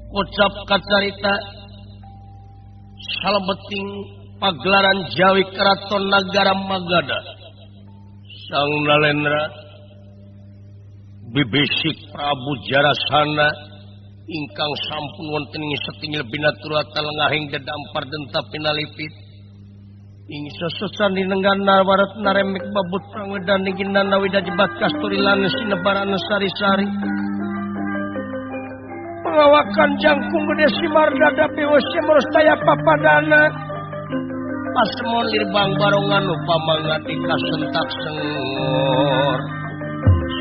Kocap kacarita salebeting pagelaran Jawi Keraton Nagara Magadha. Sang Nalendra bibisik Prabu Jarasana ingkang sampun wonten ing setingil binaturata lengahing dedampar denta pinalipit. Ing sesesan dinenggan nawarat naremik babut pangwedan ninginan nawida jebat kasturi lan sinebaran sari-sari. Pengawakan jangkung gede simar dada pewes murstaya papadana. Pasemon lirbang barongan upama ngati kasentak sengor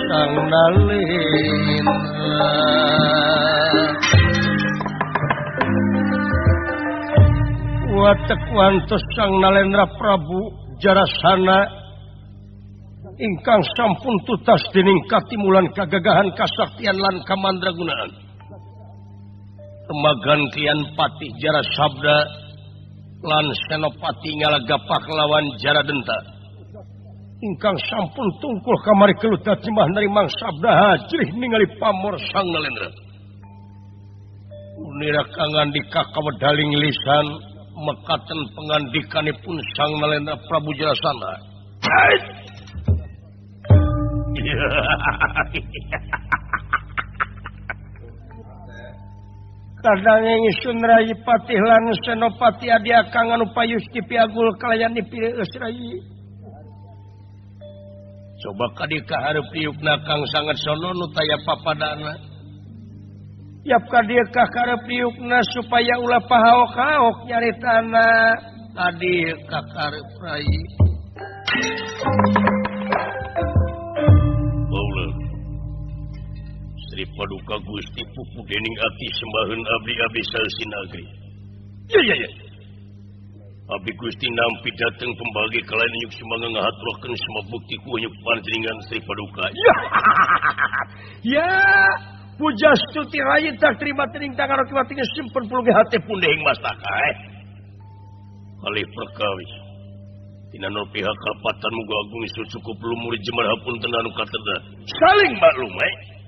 Sang Nalendra. Watek wantos Sang Nalendra Prabu Jarasana ingkang sampun tutas dening katimulan kagagahan kasaktian lan kamandragunaan. Temagantian Patih Jarasabda lan Senopati ngalagapak lawan Jaradenta ingkang sampun tungkul kamari kelutat jemah narimang sabda hajrih ningali pamor Sang Nalendra. Unira kangandika kawedaling lisan mekaten pengandikanipun Sang Nalendra Prabu Jarasana. Kadang ingsun Rayi Patih lan Senopati adi akang anu payusti piagul kalayan dipilih Rayi. Coba kadi kahareup diukna kang sanget sono nu taya papadana. Yap kadi kahareup diukna supaya ulah pahaok-haok nyaritana kadi kahareup Rayi. Sri Paduka Gusti pupu dening ati sembahan abdi-abdi salsinagri. Ya ya ya. Abdi Gusti nampi dateng pembagi kalayan nyuk sumangga ngahaturakeun semua bukti ku nyuk panjenengan Sri Paduka. Ya. Ya, pujastuti rayi tak terima teuing tangan kiwati simpen puluh hate pundehing mastaka eh. Kalih perkawis. Tina nol pihak kalepatan muga agung isu cukup lumur jemar hapunten anu kateda. Saling maklum eh.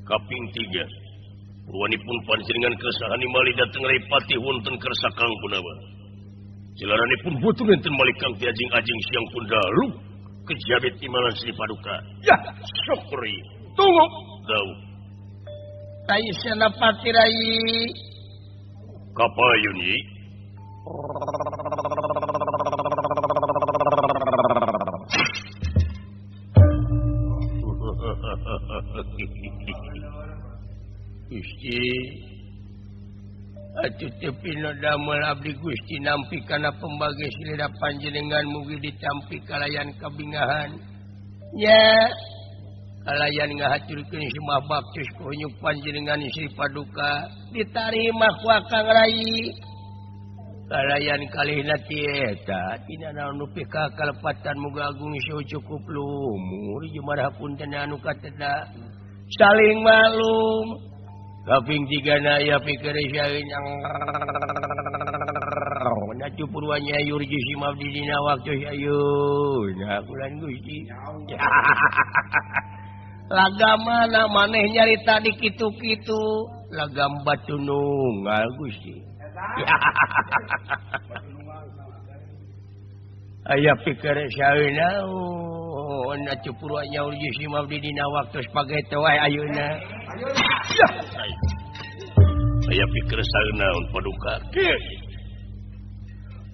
Kaping 3 purwanipun panjenengan kersahani malih dateng Rai Patih wonten kersa Kang Punawa. Jalaranipun butuh enten malih Kang Tiajing-ajing siang pun dalu kejabit imalan Sri Paduka. Ya, syukuri. Tunggu. Dau. Tai Senapati Rai. Kapayun yi? Gusti atuh teu pino damel abdi Gusti nampi kana pembagi silira panjenengan mugi ditampi kalayan kabingahan nya kalayan ngahaturkeun semah baktos kunyuk panjenengan Sri Paduka ditarima ku Akang Rai kalayan kalihna ti eta tina naon nu pika kalepatan muga agung ieu cukup lumur jumara punten anu kateda saling maklum. Kaping 3 na ya pikir yang nacu purwanya yurji simabdi dina waktu ayeuna kulan Gusti. Laga mana maneh nyarita di kitu-kitu lagam batu nunggal Gusti. Aya pikir saeuna nacu purwanya yurji simabdi dina waktu spaghetti wae ayeuna. Aya pikir saeunaun Paduka.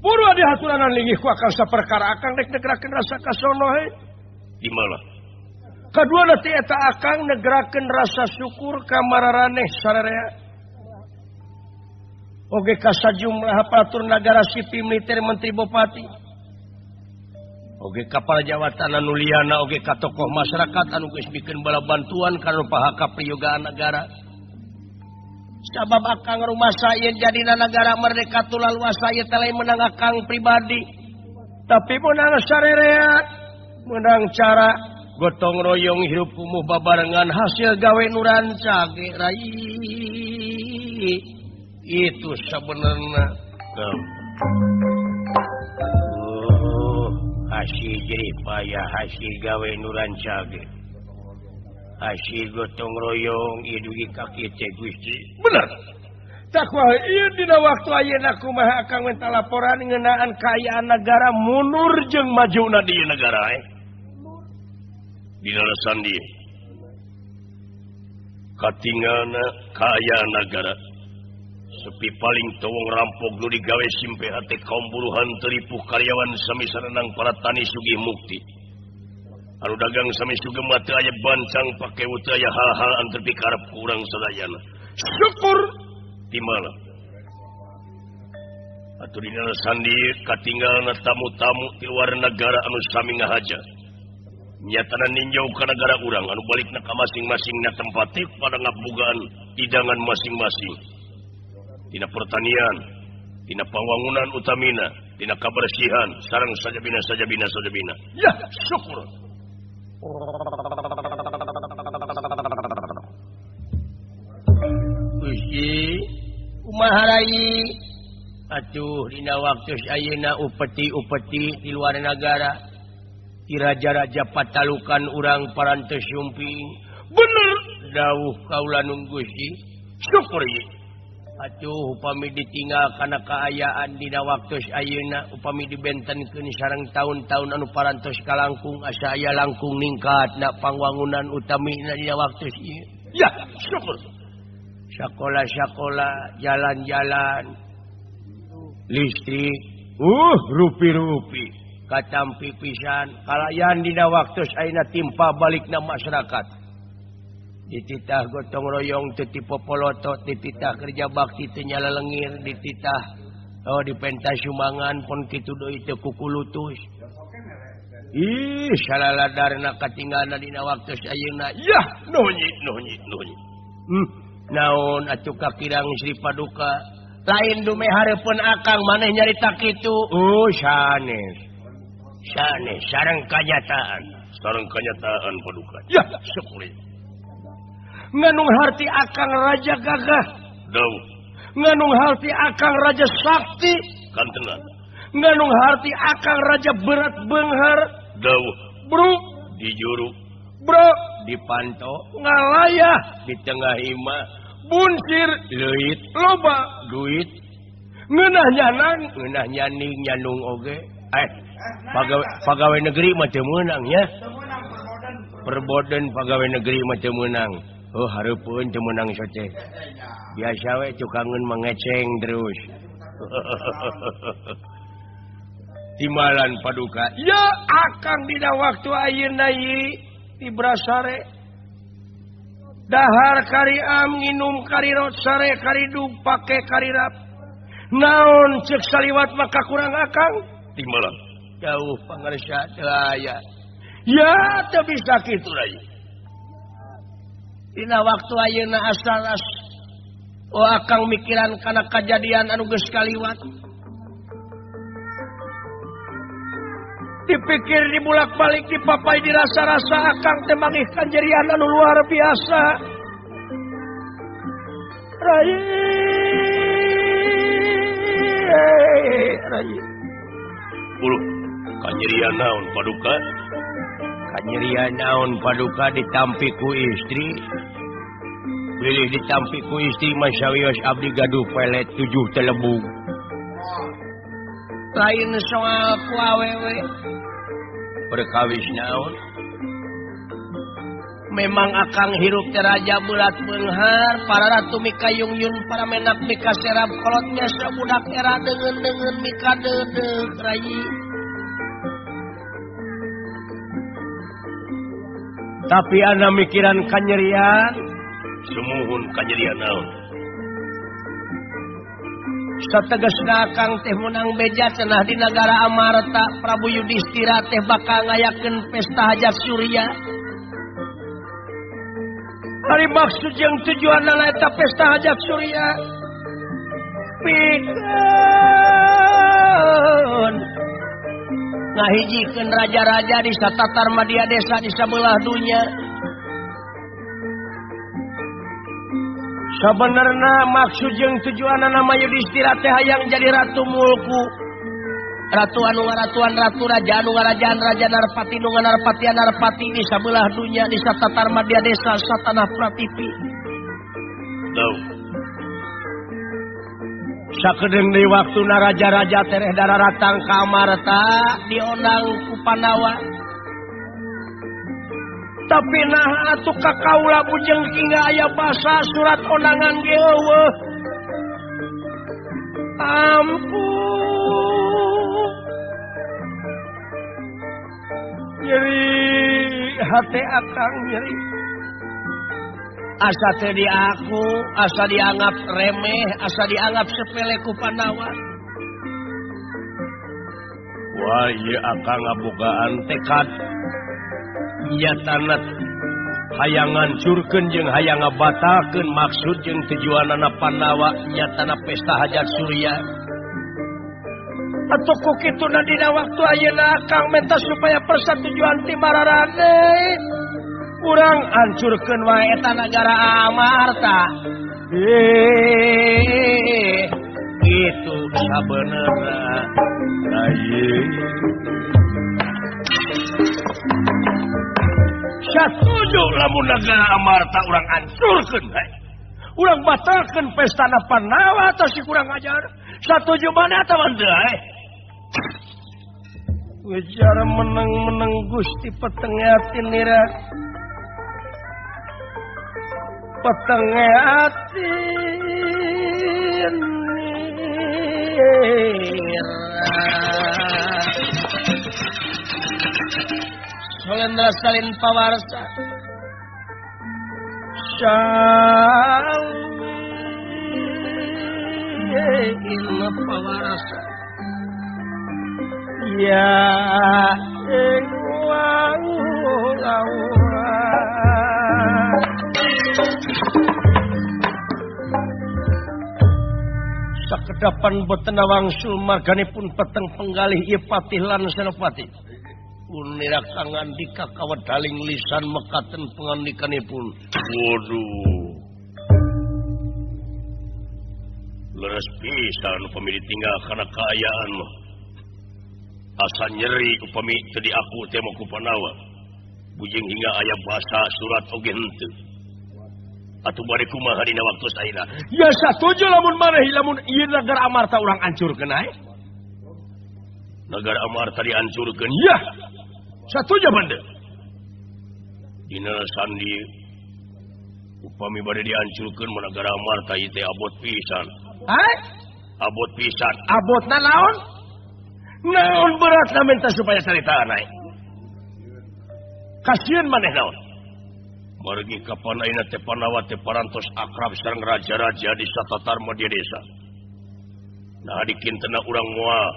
Buru adi haturanan linggih ku akang saperkara akang rek negerakeun rasa kasono he. Di mana? Kadua ti eta akang negerakeun rasa syukur ka mararaneh sararea. Oge ka sajumlah aparatur nagara sipil militer menteri bupati. Oge kapal jawatan anu liana oge ka tokoh masyarakat anu geus bikeun bala bantuan kana pahaka prayogaan nagara. Sabab akang rumasa ieu jadina nagara merdeka tulaluasa ieu teh lain meunang akang pribadi. Tapi meunang sarerea, meunang cara gotong royong hirup kumuh babarengan hasil gawe nu rancage rai. Itu sabenerna. Hasil jerih payah hasil gawe nu rancage. Asih gotong royong ieu dugi ka kieu teh Gusti. Bener. Takwa ieu dina waktu ayeuna kumaha akang minta laporan ngeunaan kaayaan negara mundur jeung majuna di negara Dina sandi katinggalna kaayaan negara sepi paling towong rampok nu digawe simpe hate kaum buruhan teripuh karyawan sami sarenang para tani sugih mukti. Anu dagang sami sugema teu aya bancang pake teu aya hal-hal anu teu pikarep ku urang sadayana. Syukur timala. Atuh dina sandi katinggalna tamu-tamu ti luar negara anu sami ngahaja. Nyatana ninjau ka negara urang anu balikna ka masing-masingna tempat teh pada ngabogaan hidangan masing-masing. Dina pertanian, dina pangwangunan utamina, dina kabersihan, sareng sajabina sajabina sajabina. Ya, syukur. Gusti, kumaha rai? Atuh dina waktu ayeuna upeti-upeti di luar negara. Ti raja-raja patalukan urang parantos sumping. Bener dawuh kaula nun Gusti. Syukur ieu. Atuh upami ditinggal kana kaayaan dina waktu ayeuna upami dibentenkeun sareng taun-taun anu parantos kalangkung asa aya langkung ningkatna pangwangunan utamina dina waktu ieu. Ya, syukur. Sakola-sakola, jalan-jalan, listrik, rupi-rupi katampi pisan kalayan dina waktu ayeuna timpa balikna masyarakat. Dititah gotong royong teu tipopolotot, dititah kerja bakti teu nyalelengir, dititah di pentas sumbangan pon kitu deui teu kukulutus. Ih, salaladarna katinggalna dina waktu ayeuna. Yah, nuhun nuhun nuhun. Naon atuh kakirang Sri Paduka? Lain dume hareupeun akang maneh nyarita kitu. Oh, sanes. Sanes sareng kanyataan. Sareng kanyataan Paduka. Yah, syukur. Nganung harti akang raja gagah. Dawuh. Nganung harti akang raja sakti. Kantenan. Nganung harti akang raja berat beunghar. Dawuh. Bro dijuru. Bro dipanto ngalayah di tengah imah. Bunsir leuit loba duit. Ngeunah nyanang, ngeunah nyaning nyanung oge. Pagawe negeri mah teu meunang nya. Perboden pagawe negeri mah teu meunang. Oh hareupeun teu meunang sote. Biasa we tukangeun mengeceng terus. Timalan Paduka. Ya akang dina waktu ayeuna ieu di Brasare. Dahar kariam nginum karirot sare karidug pake karirap. Naon ceuk saliwat maka kurang akang? Timalan. Jauh pangarsa teu aya. Ya teu bisa kitu rai. Dina waktu ayeuna asal oh akang mikiran kana kajadian anu geus kaliwat. Dipikir dibulak-balik dipapai dirasa-rasa akang teh mangih kanjerian anu luar biasa. Rai rai. Bulu kanyerian naon Paduka? Kanyerian naon Paduka ditampi ku istri. Bilih ditampi ku istri masawios abdi gaduh pelet 7 telebung. Lain soal ku awewe. Perkawis naon? Memang akang hirup teh raja berat beunghar, para ratu mikayungyun, para menak mikaserap kolotnya sabudak era deungeun-deungeun mikadeudeuh rayi. Tapi ana mikiran kanyerian, sumuhun kanyerian naon? Sategesna akang teh meunang beja cenah di nagara Amarta Prabu Yudhistira teh bakal ngayakeun pesta hajat Surya. Ari maksud jeung tujuanna eta pesta hajat Surya. Pikeun ngahijikeun raja-raja di satatar madya desa di sabelah dunya. Sabenerna maksud jeung tujuanna nama Yudhistira teh hayang jadi ratu mulku. Ratu anu ngaratuan ratu raja anu ngarajaan raja narpati nu nganarpatian narpati di sabelah dunya di satatar madya desa satanah pratipi. Sakedeung deui waktuna raja-raja tereh dararatang ka Amarta diondang ku Pandawa. Tapi nah atuh ka kaula bujeng hingga aya basa surat ondangan ge eueuh. Ampun. Nyeri hate akang nyeri. Asa teh di aku, asa dianggap remeh, asa dianggap sepele ku Pandawa. Wah, ieu akang ngabogaan tekad. Nyatana hayang ngancurkeun jeung hayang ngabatalkeun maksud jeung tujuanana Pandawa nyatana pesta hajat Surya. Atuh ku kituna dina waktu ayeuna akang menta supaya persetujuan ti mararane. Urang hancurkeun wae eta nagara Amarta. Gitu sabenerna. Rai. Satuju lamun nagara Amarta urang hancurkeun bae. Urang batalkeun pestana Pandawa atau si kurang ajar. Satuju mana atawa henteu ae? Ujar meneng-meneng Gusti petenge ati nira. Petenge ati nira. Salendra salin pawarsa. Salin pawarsa. Ya Sakedapan boten wangsul marganipun peteng penggalih ieu patih lan senopati. Unira kangandika kawedaling lisan mekaten pangandikanipun. Waduh. Leres pisan upami ditinggal kana kaayaan mah. Asa nyeri upami teu diaku teh mah ku Pandawa. Bujeng hingga aya basa surat oge henteu. Atuh bari kumaha dina waktu ayeuna? Ya satuju lamun maneh lamun ieu nagara Amarta urang hancurkeun ae. Nagara Amarta dihancurkeun. Ya. Satuju bande. Dina sandi upami bade dihancurkeun mah nagara Amarta ieu teh abot pisan. Hai? Abot pisan. Abotna naon? Naon beratna minta supaya carita nae. Kasieun maneh naon? Margi kapan ayeuna teh Pandawa teh parantos akrab sareng raja-raja di satatar madya desa. Nah dikintena urang moal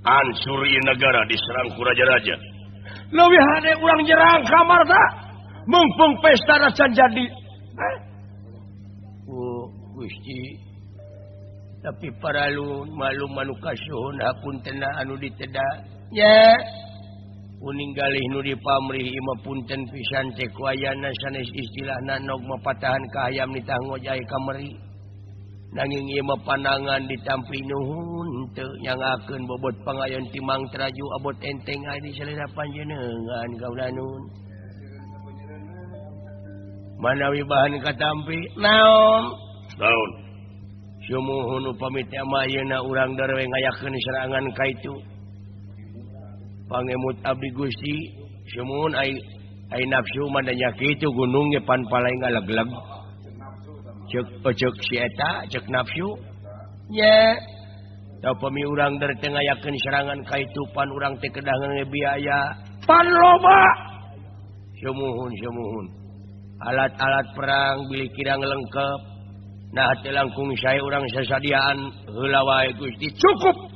hancur ieu nagara diserang ku raja-raja. Leuwih hade urang nyerang ka Amarta. Mumpung pesta can jadi. Oh, Gusti. Tapi paralun malum anu kasuhun hapuntenna anu diteda. Nya. Uning galih nu dipamrih imah punten pisan teh ku ayana sanes istilahna nog mapatahan ka hayam nitah ngojay ka meri. Nanging ieu mah panangan ditampi nuhun teu nyangakeun bobot pangayon timang teraju abot enteng aya di salira panjenengan kaula nun. Manawi bahan katampi naon? Naon? Sumuhun upami teh mah ayeuna urang darewe ngayakeun serangan ka itu. Pangemut abdi Gusti sumuhun ai nafsu mah da nya kitu gunung ge pan palai ngalegleg. Cek si eta cek nafsu nya. Da upami urang der teh ngayakeun serangan ka itu pan urang teh kedah ngeungeun biaya pan loba. Sumuhun sumuhun. Alat-alat perang bilih kirang lengkap. Nah teh langkung sae urang sasadiaan heula wae Gusti cukup.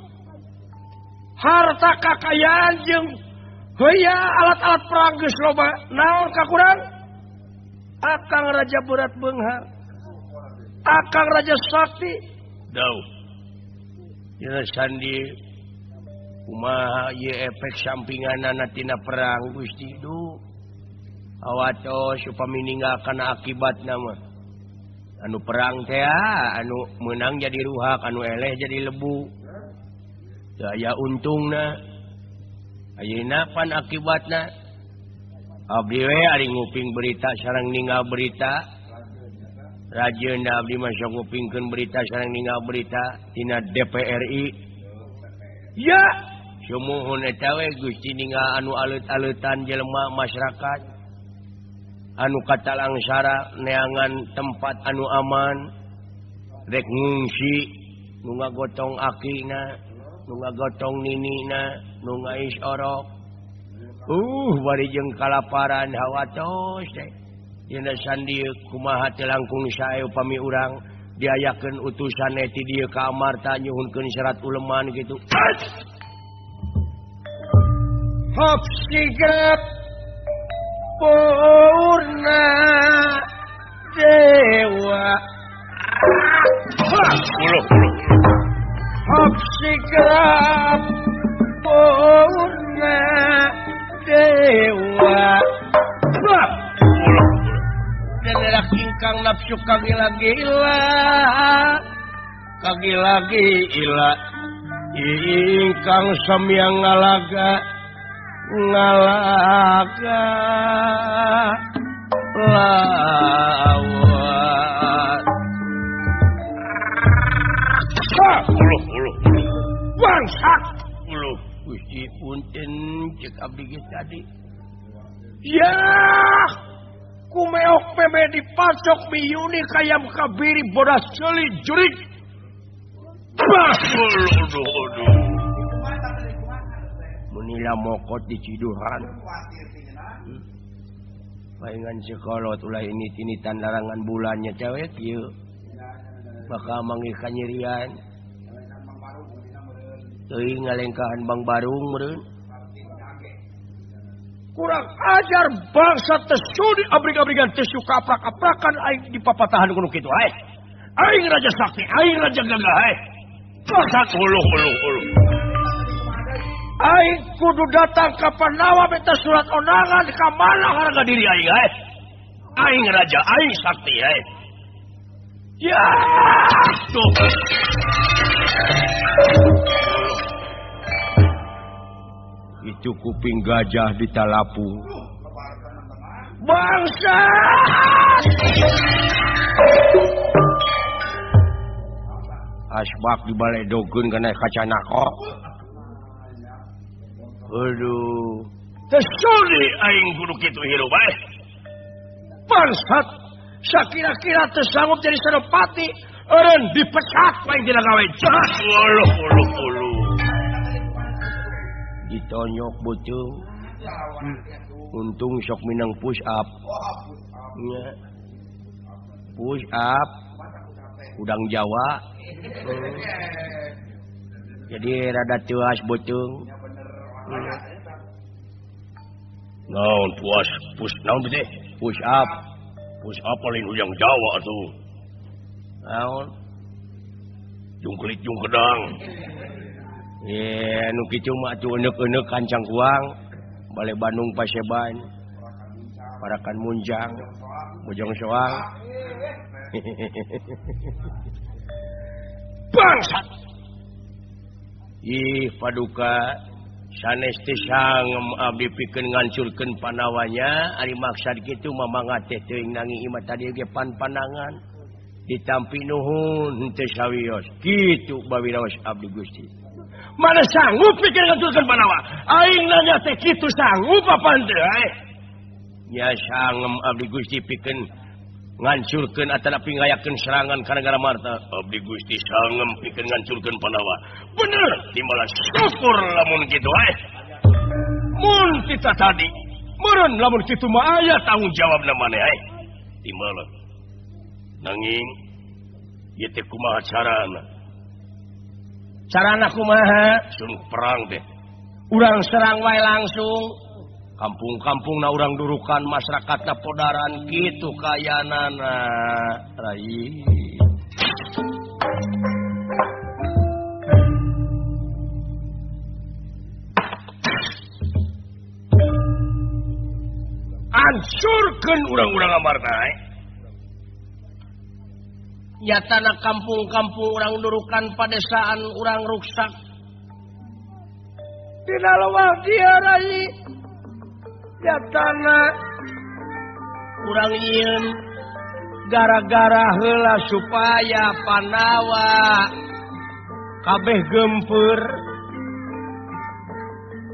Harta kakayaan jeung heuya alat-alat perang geus loba naon kakurang? Akang raja berat beunghar. Akang raja sakti. Dauh. Dina sandi kumaha ieu efek sampinganana tina perang Gusti duh. Awatos upami ninggal kana akibatna mah. Anu perang teh anu meunang jadi ruhak, anu eleh jadi lebu. Teu aya untungna. Ayeuna pan akibatna abdi we ari nguping berita sareng ninggal berita. Rajeun abdi mah sok ngupingkeun berita sareng ninggal berita tina DPRI. Ya, sumuhun eta we Gusti ninggal anu aleut-aleutan jelema masyarakat. Anu katalangsara neangan tempat anu aman rek ngungsi nu ngagotong akina, nu ngagotong ninina, nu ngais orok. Bari jeung kalaparan hawatos teh. Dina sandi kumaha teh langkung sae upami urang diayakeun utusan ti dieu ka Amarta nyuhunkeun syarat uleman kitu. Hop sigrap Purna Dewa. Hop sigrap Purna Dewa. Dan ingkang nafsu kagila-gila, kagila-gila, ingkang samyang ngalaga, ngalaga lawat. Bangsat. Gusti punten cek abdi geus tadi. Ya, kumeok meme dipacok miyuni kayam kabiri bodas ceuli jurig. Menila mokot di Ciduhan. Paingan sekolot ulah ini tini tandarangan bulannya cewek kieu. Bakal manggih kanyirian. Teuing ngalengkahan Bang Barung meureun. Kurang ajar bangsa tesudi abrig-abrigan tesu kaprak-kaprakan aing dipapatahan kuno kitu ae. Aing raja sakti, aing raja gagah ae. Bangsat uluh. Aing kudu datang ka Panawa minta surat undangan ka mana harga diri aing ae. Aing raja, aing sakti ae. Ya, tuh. Itu kuping gajah di talapung. Bangsa. Asbak di balai dogeun kana kacana kok. Aduh, tesuri aing kudu kitu hirup bae. Bangsat, sakira-kira teu sanggup jadi senopati, eureun dipecat aing dina gawe jahat. Uluh. Ditonyok beuteung. Untung sok minang push up. Nya. Push up. Udang Jawa. Jadi rada teuas beuteung. Naon puas push naon teh? Push up. Push up paling udang Jawa atuh. Naon? Jungkelit jungkedang. Ye, nu kitu mah atuh eneuk-eneuk kancang kuang. Bale Bandung Paseban. Parakan Munjang, Bojong Soang. Bangsat. Ih, paduka sanes teh sangem abdi pikeun ngancurkeun panawanya, ari maksad kitu mamanga teh teuing nangi imah tadi ge pan-panangan. Ditampi nuhun henteu sawios. Kitu bawiraos abdi Gusti. Mana sanggup pikir ngancurkeun Panawa? Aing nanya teh kitu sanggup apa henteu ae? Nya sangem abdi Gusti pikeun ngancurkeun atanapi ngayakeun serangan ka negara Marta. Abdi Gusti sangem pikeun ngancurkeun Panawa. Bener, timbalan syukur lamun kitu ae. Mun kita tadi meureun lamun kitu mah aya tanggung jawabna maneh ae. Timbalan. Nanging ieu teh kumaha carana? Carana kumaha? Sun perang teh. Urang serang wae langsung. Kampung-kampung na urang durukan masyarakatna podaran kitu kayanana rai. Hancurkeun urang-urang Amarta. Nyatana kampung-kampung urang durukan padesaan urang ruksak. Dina lewah dia rai nyatana urang nyieun gara-gara heula supaya Pandawa kabeh gempur.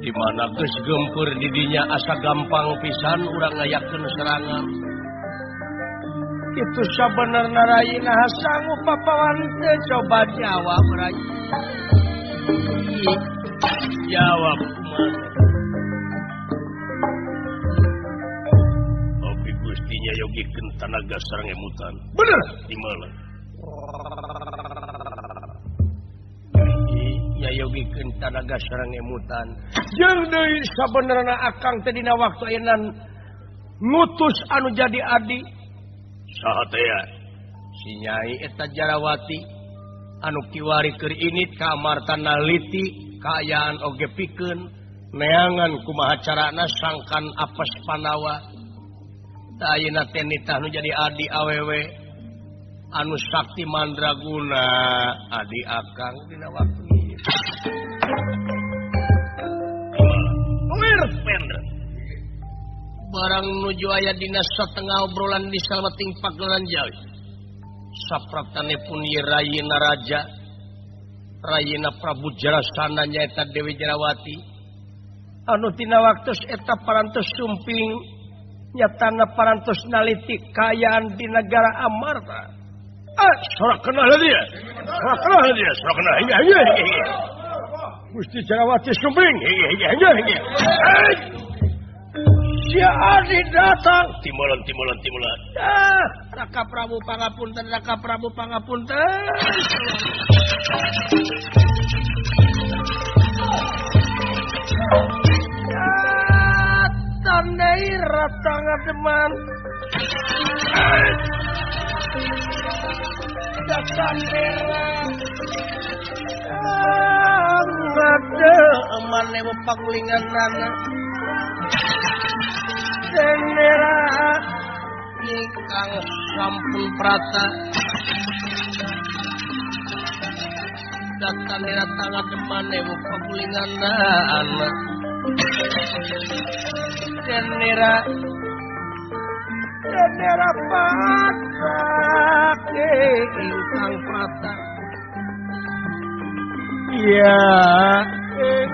Di mana geus gempur didinya asa gampang pisan urang ngayakeun serangan. Itu sabenerna rai naha sanggup papawan teu coba jawab rai. Jawab kumaha? Abdi Gusti nyayogikeun tanaga sareng emutan. Bener di mana? Nyayogikeun tanaga sareng emutan. Jeung deui sabenerna akang teh dina waktu ayeuna ngutus anu jadi adi. Saha teh ya? Si Nyai eta Jarawati anu kiwari keur init ka Amarta naliti kaayaan oge pikeun neangan kumaha carana sangkan apes Pandawa. Tah ayeuna teh nitah nu jadi adi awewe anu sakti mandraguna adi akang dina waktu ieu. Barang nuju aya dina satengah obrolan di salmeting pagelaran Jawi. Sapraptanipun ieu rayina raja, rayina Prabu Jarasana nyaeta Dewi Jarawati. Anu tina waktos eta parantos sumping nyatana parantos naliti kaayaan di negara Amarta. Ah, sorak kenal dia. Sorak kenal dia, sorak kenal. Hingga hingga. Gusti Jarawati sumping. Hingga hingga hingga hingga. Si Adi datang. Timulan timulan timulan. Ah, Raka Prabu pangapunten, Raka Prabu pangapunten. Ah, tandai rata ngademan. Datang ah, ngademan lewe pagulingan nana. Senera ingkang sampun prata datanera tangademan ewu pagulingan anak senera senera pasak ingkang prata ya ing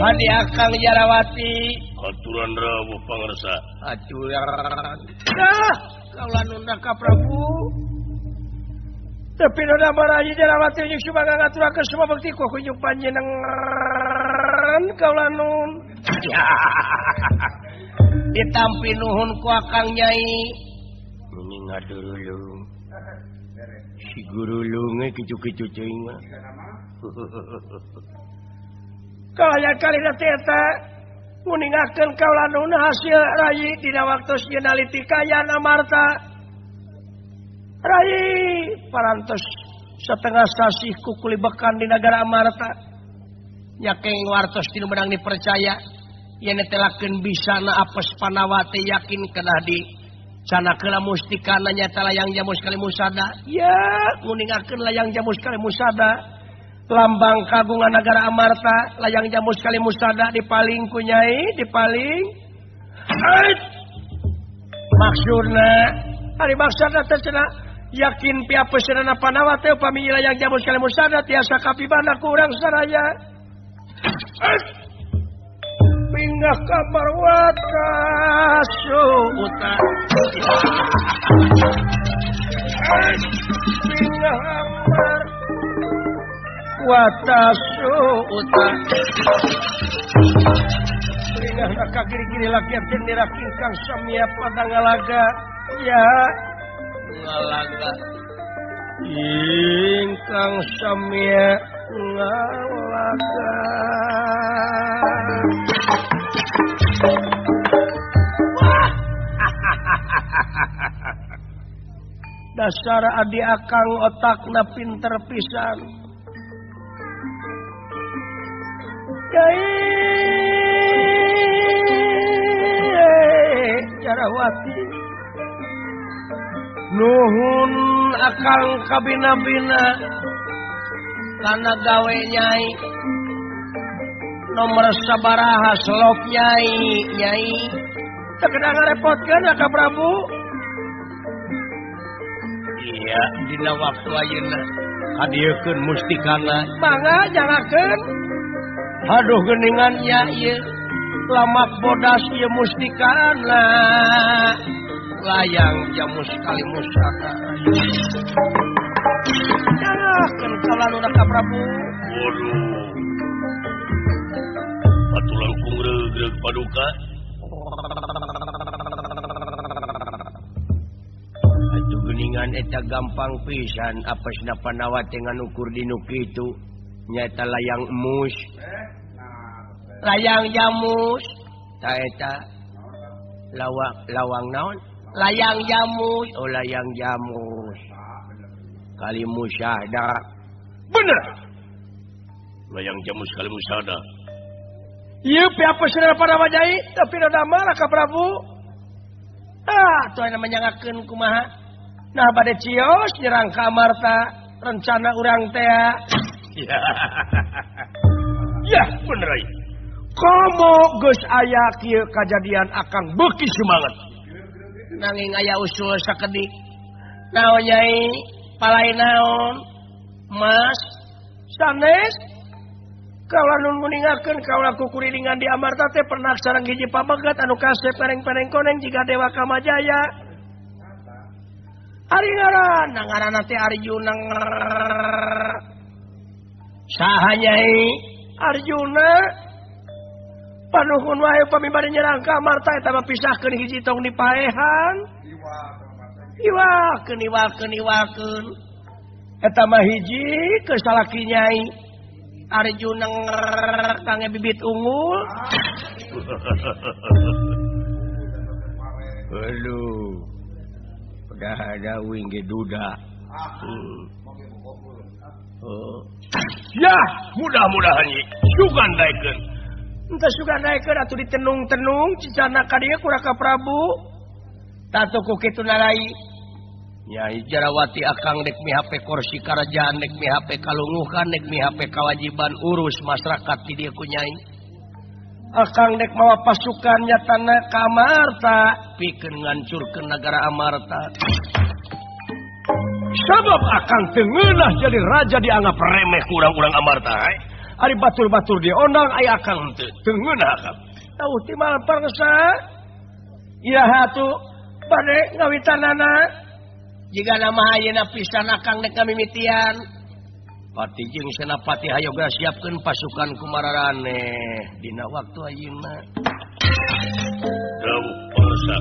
Hadi akang Jarawati aturan rawuh pangersa aturan dah kaula nunda ka Prabu tapi nunda baraji Jarawati nyuk sumaga ngaturakeun semua bekti ku kunjung panjenengan kaula nun ditampi nuhun ku akang Nyai meni ngadulung si gurulunge kicu-kicu ceuing mah. Kalaya kalina teh eta nguningakeun kaula nun hasil rayi dina waktos ieu naliti kaayaan Amarta. Rayi parantos setengah sasih kukulibekan di nagara Amarta. Nyakeng wartos tinu menang dipercaya yen telakeun bisana apes Pandawa teh yakin kedah di canakeula mustikana nyata layang jamus kali musada. Ya nguningakeun layang jamus kali musada lambang kagungan nagara Amarta layang jamus kali musada dipaling ku Nyai dipaling. Maksudna ari maksudna teh cenah yakin piapeusna Pandawa teh upami layang jamus kali musada tiasa kapibana ku urang saraya. Pinggah kamar watasuta pinggah kamar watasuta pinggah raka giri-giri laki jendera kingkang samia pada ngalaga ya ngalaga ingkang samia ngalaga. Dasar adi akang otakna pinter pisan. Yai Jarawati nuhun akang kabina-bina kana gawe nyai nomor sabaraha selop nyai nyai teu kedah ngarepotkeun ka Prabu. Iya dina waktu ayeuna kadieukeun mustikana mangga jangakeun. Aduh geningan ya ieu lamak bodas ieu mustikana layang jamus kali musaka. Jangakeun kaula ka Prabu. Waduh. Atuh langkung reug-reug paduka. Atuh geningan eta gampang pisan apesna panawa teh nganukur dinu kitu nyaeta layang emus. Layang jamus ta eta lawang lawang naon? Layang jamus. Oh layang jamus. Kali musyahada. Bener. Layang jamus kali musyahada. Ieu piapesna para wajai tapi rada marah ka Prabu. Ah, tuh menyangakeun kumaha. Nah bade cios nyerang ka Amarta rencana urang teh. Ya, bener ai. Komo geus aya kieu kajadian akang beuki semangat. Nanging aya usul sakedik. Naon nyai? Palai naon? Mas sanes kaula nun nguningakeun kaula kukurilingan di Amarta teh pernah sareng hiji pamegat anu kasep pereng-pereng koneng jiga Dewa Kamajaya. Ari ngaranna ngaranna teh Arjuna. Saha nyai? Arjuna. Panuhun wae pami bade nyerang ka Amarta eta mah pisahkeun hiji tong dipaehan. Iwakeun iwakeun iwakeun. Eta mah hiji ke salaki nyai. Arjuna kange bibit unggul. Aduh. Udah ada wing ge duda. Ya, mudah-mudahan nyi sugan daekeun. Entah sugan daekeun atuh ditenung-tenung cicana ka dieu ku Raka Prabu. Tatu ku kitu narai. Nyai Jarawati akang dek mihape kursi karajaan dek mihape kalunguhan dek mihape kewajiban urus masyarakat di dieu ku nyai. Akang dek mawa pasukan nyatana ka Amarta pikeun ngancurkeun nagara Amarta. Sabab akang teu ngeunah jadi raja dianggap remeh ku urang-urang Amarta. Ari batur-batur diondang aya akang teu teu ngeunah akang. Tauh timal pangsa. Iraha atuh bade ngawitanana. Jika nama ayeuna pisan akang dek ngamimitian. Pati jeung Senapati hayoga siapkeun pasukan kumararaneh dina waktu ayeuna. Dawuh pangsa.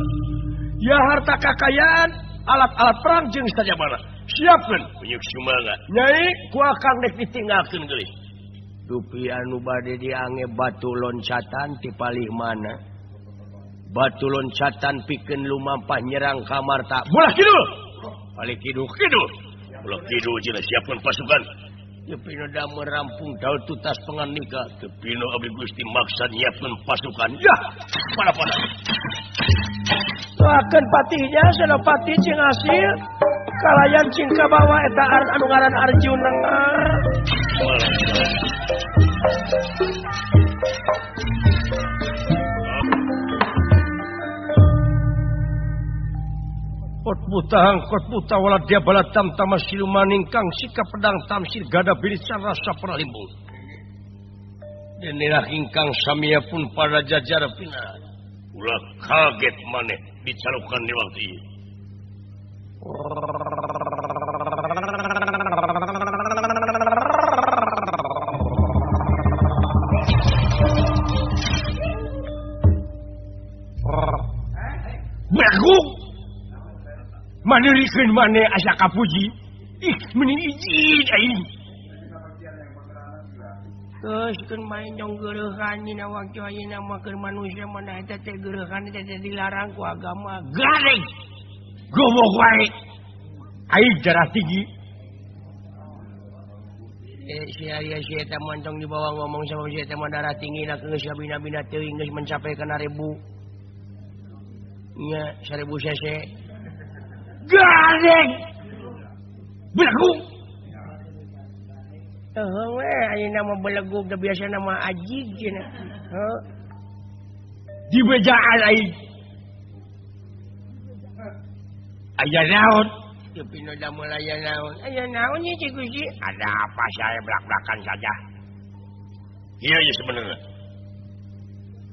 Ya harta kakayaan, alat-alat perang jeung sajabana. Siapkeun penyuk sumangat. Nyai ku akang dek ditinggalkeun geulis. Dupi anu bade diange batu loncatan ti palih mana? Batu loncatan pikeun lumampah nyerang ka Amarta. Bolah kidul. Balik kidul kidul. Bolah kidul jeung siapkeun pasukan. Tepino damel rampung daun tutas penganika. Tepino abdi Gusti maksa nyiapkeun pasukan. Ya, pada-pada. Doakeun patihnya Senopati jeung hasil kalayan cing kabawa eta anu ngaran Arjuna. Kot butang, kot buta wala dia balatam tamasilumaning kang sikap pedang tamsir gada bilisan rasa peralimbung. Denilah ingkang samia pun pada jajar pina. Ulah kaget maneh dicalukan di waktu ini. Berguk! Manirikeun maneh asa kapuji. Ih, meni izin aing. Geus keun main jong geureuhan dina waktu ayeuna mah keur manusia mana eta teh geureuhan eta teh dilarang ku agama. Garing. Goblok wae. Aing darah tinggi. Si aya si eta montong dibawa ngomong sama si eta mah darah tinggi na geus bina-bina teuing geus mencapai kana ribu. Nya 1000 cc. Gareng. Belegug. Heuh we ayeuna mah belegug da biasana mah ajig cenah. Heuh. Dibejaan aing. Aya naon? Teu pino damel aya naon? Aya naon ieu Cik Gusti? Ada apa saya belak-belakan saja. Iya ya sebenarnya.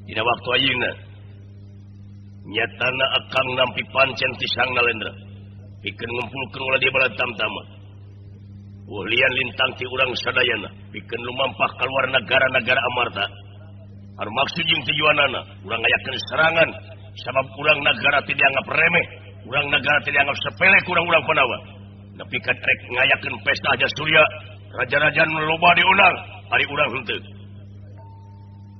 Dina waktu ayeuna nyatana akang nampi pancen ti Sang Nalendra. Pikeun ngumpulkeun ulah dia bala tamtama. Ulian lintang ti urang sadayana pikeun lumampah kaluar negara-negara Amarta. Anu maksud jeung tujuanana urang ngayakeun serangan sabab urang nagara teu dianggap remeh, urang nagara teu dianggap sepele ku urang-urang Pandawa. Nepi ka rek ngayakeun pesta Raja Surya, raja-raja nu loba diundang, ari urang henteu.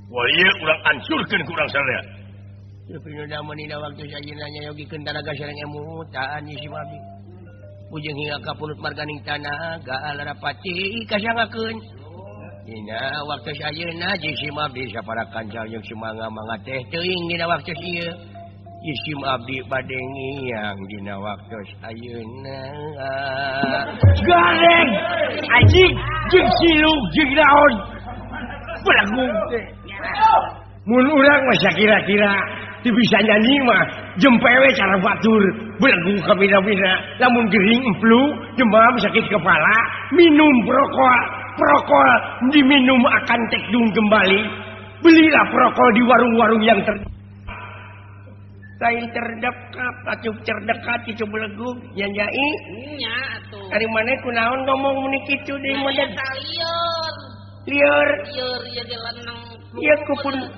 Wah ieu urang hancurkeun ku urang sadaya. Teu pino damel dina waktu ayeuna nyayogikeun tanaga sareng emu taan si Mabdi. Bujeng hingga ka pulut marganing tanah gaal rapati kasangakeun. Dina waktu ayeuna Jisim Abdi sapara kancal jeung sumangga mangga teh teuing dina waktu ieu. Jisim Abdi bade ngiyang dina waktu ayeuna. Gareng anjing jeung siluk jeung naon. Belegug teh. Mun urang mah sakira-kira teu bisa nyanyi mah jempewe cara batur belegug kabina-bina lamun gering emplu demam sakit kepala minum prokol. Prokol diminum akan tekdung kembali. Belilah prokol di warung-warung yang lain terdekat, atuh terdekat itu belegug nyanyai. Nya atuh. Ari maneh kunaon ngomong meni kitu deui mah lieur. Lieur. Lieur ieu ge leneng. Ieu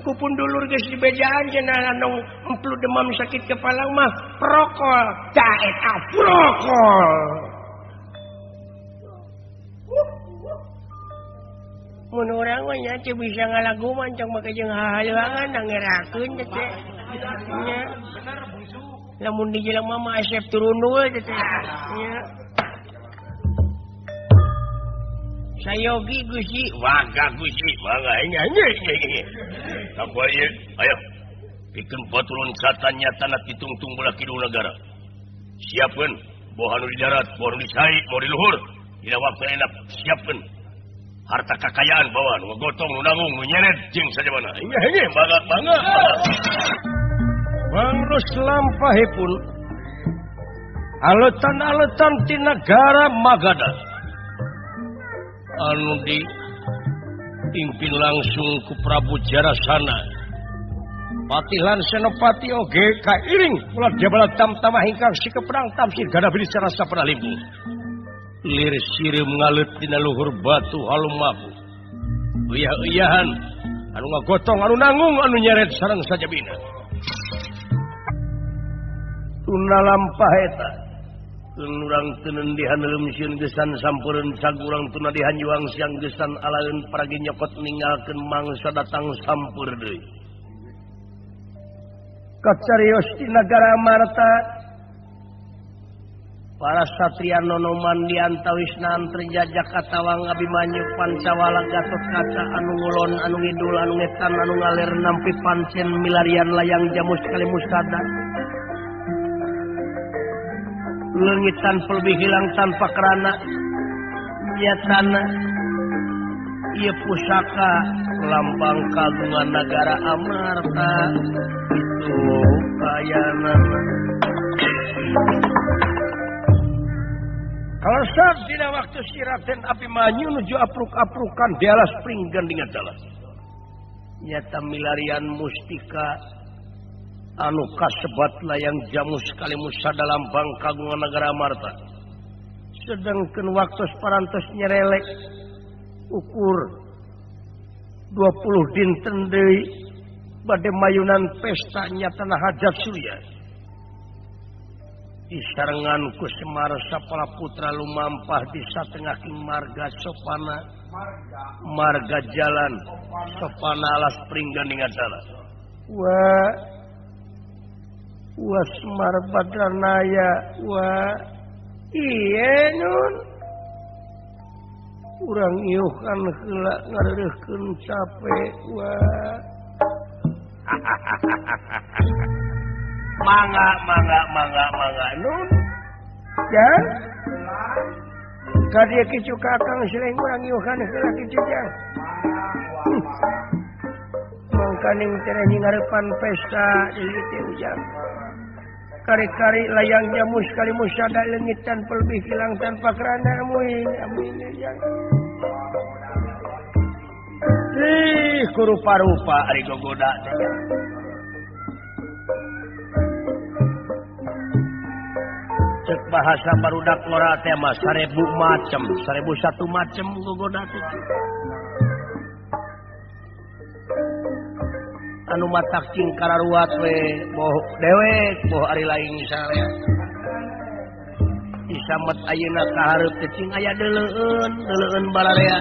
kupun dulur geus dibejaan cenah anu emplu demam sakit kepala mah prokol. Tah eta prokol. Mun urang mah nya teu bisa ngalagu mah cong make jeung hahaluangan ngerakeun teh teh. Nya. Bener bungsu. Lamun di jelema mah asep turun we teh teh. Nya. Sayogi Gusti, waga Gusti, mangga nya nya nya. Tambah ieu, ayo. Pikeun patulun satan nyatana ditungtung belah kidul negara. Siapkeun boh anu di darat, boh anu di cai, boh di luhur. Dina waktu enak siapkeun. Harta kekayaan bawa nu gotong nu nanggung nu nyeret jeung sajabana. Nya nya bangga bangga. Bangrus lampahipun aletan-aletan ti nagara Magadha anu dipimpin langsung ku Prabu Jarasana. Patih lan Senopati oge kairing ulah jabala tamtama ingkang sikeprang tamsir gada beli sarasa pralimbung. Lir sireum ngaleut dina luhur batu halumabu. Uyah-uyahan anu ngagotong anu nanggung anu nyeret sareng sajabina. Tuna lampah eta urang teuneun dihaneum sieun gesan sampureun sagurang tuna dihanjuang siang gesan alaeun paragi nyokot ninggalkeun mangsa datang sampur deui. Kacarios di nagara Marta para satria nonoman di antawis terjajak katawang Abimanyu Pancawala Gatot Kaca anu ngulon anu ngidul anu ngetan anu ngaler nampi pancen milarian layang jamus kali musada leungit tanpa lebih hilang tanpa kerana nyatana ieu pusaka lambang kagungan nagara Amarta itu kayana. Kalau saat dina waktu si Raden Abimanyu nuju apruk-aprukan di alas pringgan dengan jalan. Nyata milarian mustika anu kasebat layang jamus kali musada lambang kagungan nagara Amarta. Sedangkan waktu parantos nyerelek ukur 20 dinten deui bade mayunan pesta nyatana hajat surya. Disarengan ku Semar sapala putra lumampah di satengah marga sopana marga jalan sopana alas pringgan salah. Wa wa Semar Badranaya wa ieu nun urang iuhan heula ngareureukkeun cape wa. Mangga mangga mangga mangga nun. Jang. Ka dieu kicu kakang sileng urang iuhan heula kicu jang. Mangkaning teh ngarepan pesta ieu teh ujang. Kari-kari layang jamus kali musada leungit tanpa lebih hilang tanpa kerana amuin amuin jang. Ih kurupa-rupa ari gogoda teh. Cek bahasa barudak lora teh mah 1000 macem, 1001 macem gogoda teh. Anu matak cing kararuat we boh dewek boh ari lain sarea. Disamet ayeuna ka hareup teh cing aya deuleueun, deuleueun balarea.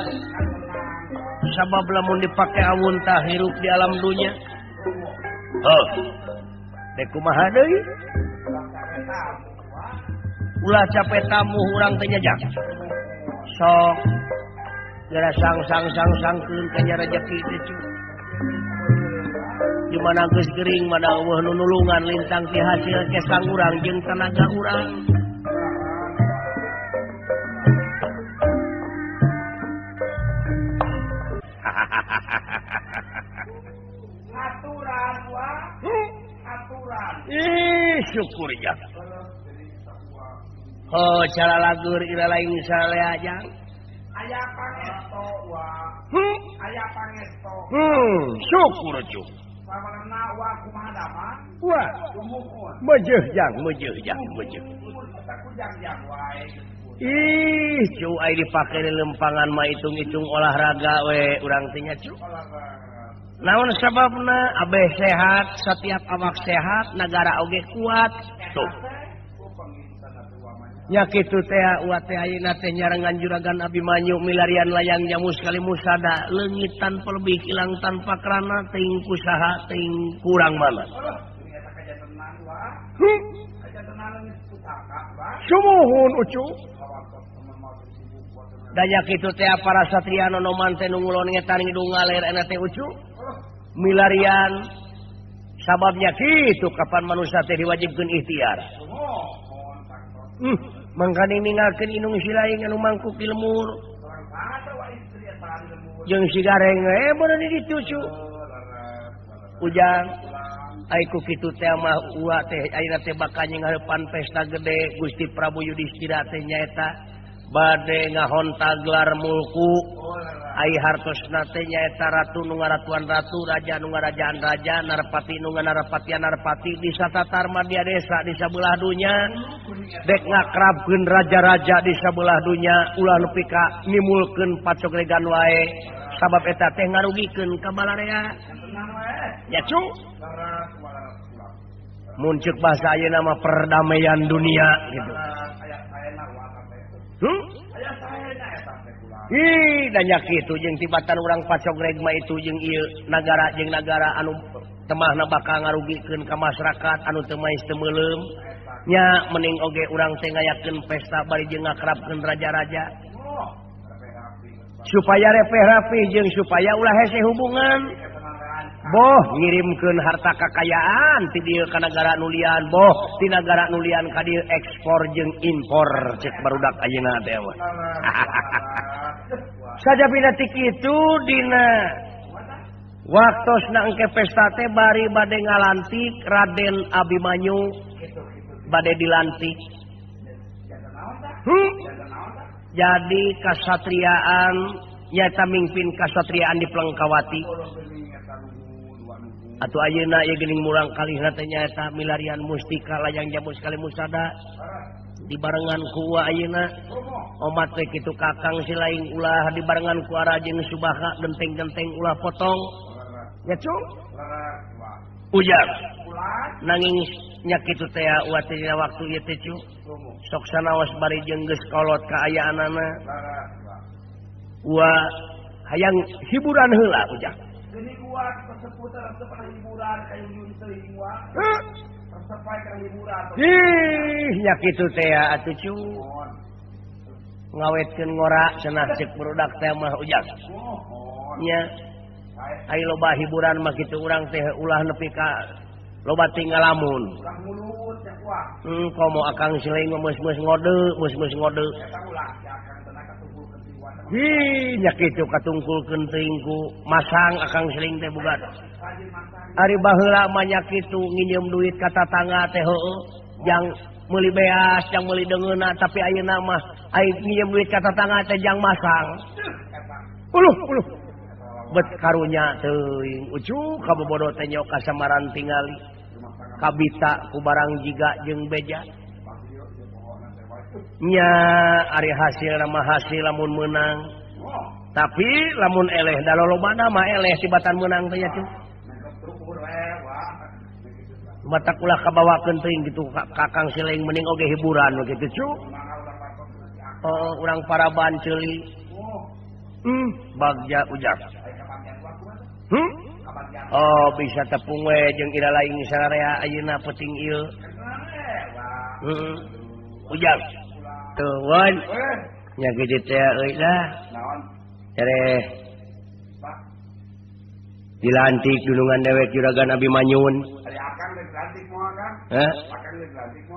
Sabab lamun dipake awun tah hirup di alam dunya. Heuh. Dek kumaha deui? Ulah capek tamu urang teh nyajak. Sok geura sang-sang-sang-sangkeun ka nya rejeki teh cu. Di mana geus gering mana eueuh nu nulungan lintang ti hasil kesang urang jeung tenaga urang. Aturan wa aturan. Ih syukur ya. Oh cara lagur ira lain salea jang. Aya pangesto wa. Aya pangesto. Syukur cu. Samarna wa kumaha damang? Wah. Mejeuh jang, mejeuh jang, mejeuh. Ih, cu ai dipake di lempangan mah hitung-hitung olahraga we urang teh nya cu. Naon sababna abeh sehat, setiap awak sehat, nagara oge kuat. Tuh. Nya kitu teh uat teh ayeuna teh nyarengan juragan Abimanyu milarian layang jamus kali musada leungit tanpa lebih hilang tanpa kerana ting kusaha ting kurang mana. Sumuhun ucu. Danya kitu teh para satria nonoman teh nu ngulon ngetan ngidung ngaler eta teh ucu. Milarian sababnya kitu kapan manusia teh diwajibkeun ikhtiar. Mangkane ninggalkeun inung si lain anu mangkuk di lemur. Jeung si gareng we beureuh di dicucu. Ujang ai ku kitu teh mah ua teh ayeuna teh bakal ngarepan pesta gede Gusti Prabu Yudhistira teh nyaeta bade ngahonta gelar mulku. Ai hartosna teh nyaeta ratu nu ngaratuan ratu, raja nu ngarajaan raja, narpati nu ngarapatian narpati di satatar madya desa di sabelah dunya. Dek ngakrabkeun raja-raja di sabelah dunya ulah nepi ka nimulkeun pacogregan wae sabab eta teh ngarugikeun ka balarea. Ya cu. Mun ceuk bahasa ayeuna mah perdamaian dunia gitu. Ih, danya kitu jeung tibatan urang pacogreg mah itu jeung ieu nagara jeung nagara anu temahna bakal ngarugikeun ka masyarakat anu teu maes teu meuleum. Nya mending oge urang teh ngayakeun pesta bari jeung ngakrabkeun raja-raja. Supaya repeh rapih jeung supaya ulah hese hubungan. Boh ngirimkeun harta kakayaan ti dieu ka nagara nu lian, boh ti nagara nu lian ka dieu ekspor jeung impor cek barudak ayeuna teh mah. Sajabina ti kitu dina waktosna engke pesta teh bari bade ngalantik Raden Abimanyu bade dilantik. Jadi kasatriaan nyata mingpin kasatriaan di Plengkawati. Atuh ayeuna ieu geuning murang kalihna teh nyaeta milarian mustika layang jamus kali musada dibarengan ku uwa ayeuna omat teh kitu kakang si lain ulah dibarengan ku arajeng Subaka genteng-genteng ulah potong nya cu ujang nanging nya kitu teh uwa teh dina waktu ieu teh cu sok sanaos bari jeung geus kolot kaayaanana uwa hayang hiburan heula ujang. Gini gua seputar seputar hiburan kayu yun teuing wa. Resep kana hiburan. Ih, nya kitu teh atuh cu. Ngawetkeun ngora cenah ceuk barudak teh mah ujang. Nya. Ai loba hiburan mah kitu urang teh ulah nepi ka Loba tinggal lamun. Komo akang siling meus-meus ngode, meus-meus ngode. Hi, nya kitu katungkulkeun teuing ku masang akang siling teh bugat. Ari baheula mah nya kitu nginjem duit ka tatangga teh heueuh, jang meuli beas, jang meuli deungeunna, tapi ayeuna mah ai nginjem duit ka tatangga teh jang masang. Uluh, uluh. Bet karunya teuing ucuk kabobodo teh nyok ka samaran tingali. Kabita ku barang jiga jeung beja. Nya ari hasil mah hasil lamun meunang. Tapi lamun eleh da lolobana mah eleh tibatan meunang teh nya cu. Matak ulah kabawakeun teuing kitu kakang siling mending oge hiburan we kitu cu. Oh, urang paraban ceuli. Bagja ujak. Oh, bisa tepung we jeung ira lain sararea ayeuna peuting ieu. Ujang. Tuh, nya kitu teh euy lah. Tereh. Dilantik dunungan dewek juragan Abimanyun. Hah?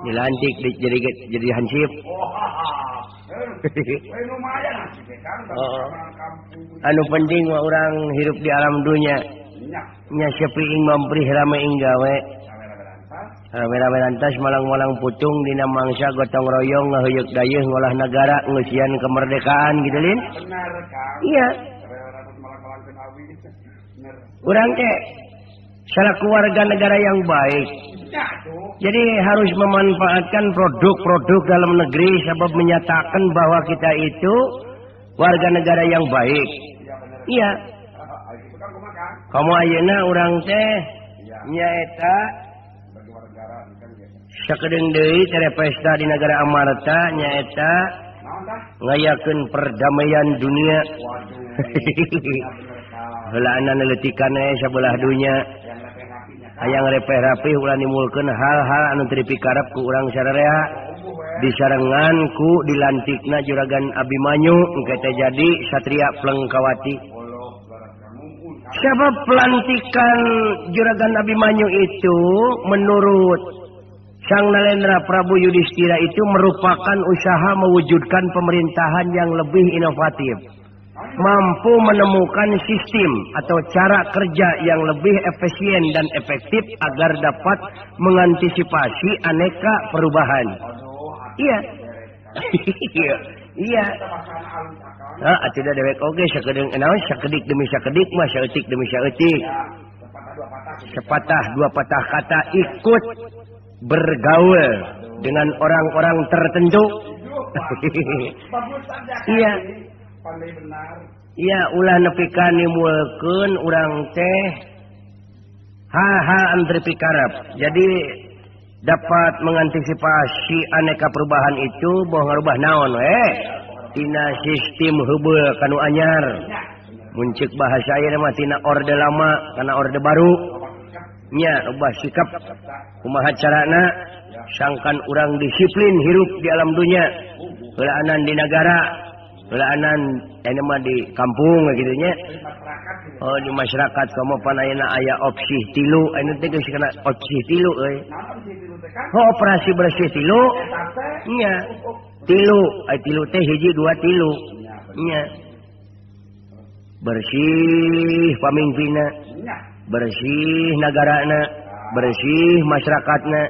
Dilantik jadi hansip. Anu penting mah urang hirup di alam dunya. Nya sepi ing mamprih rame ing gawe. Rame-rame lantas malang-malang putung dina mangsa gotong royong ngaheuyeuk dayeuh ngolah nagara ngeusian kemerdekaan gitu lin. Iya. Urang teh selaku warga negara yang baik. Jadi harus memanfaatkan produk-produk dalam negeri sebab menyatakan bahwa kita itu warga negara yang baik. Iya. Kamu ayeuna urang teh nyaeta sakedeung deui tere pesta di negara Amarta nyaeta ngayakeun perdamaian dunia. Heulaana leutikan we sabelah dunya. Hayang repeh rapih ulah nimulkeun hal-hal anu teu dipikarep ku urang sararea. Disarengan ku dilantikna juragan Abimanyu engke teh jadi Satria Plengkawati. Sebab pelantikan juragan Abimanyu itu menurut Sang Nalendra Prabu Yudhistira itu merupakan usaha mewujudkan pemerintahan yang lebih inovatif, mampu menemukan sistem atau cara kerja yang lebih efisien dan efektif agar dapat mengantisipasi aneka perubahan. Iya. Iya. Ah, atuh dewek oge sakedeung naon sakedik demi sakedik mah saeutik demi saeutik. Sepatah dua patah kata ikut bergaul dengan orang-orang tertentu. Iya. Iya, ulah nepi ka nimulkeun urang teh hal-hal anu teu dipikarep. Jadi dapat mengantisipasi aneka perubahan itu boh ngarubah naon we tina sistem heubeul kanu anyar. Mun ceuk bahasa ayeuna mah tina orde lama kana orde baru. Nya ubah sikap kumaha carana sangkan urang disiplin hirup di alam dunya, heulaanan di nagara, heulaanan ayeuna mah di kampung kitu nya. Oh, di masyarakat komo pan ayeuna aya opsi tilu, ayeuna teh geus kana opsi tilu euy. Oh, operasi bersih tilu. Nya. Tilu, ai tilu teh hiji dua tilu. Nya. Bersih pamimpinna, bersih nagarana, bersih masyarakatna.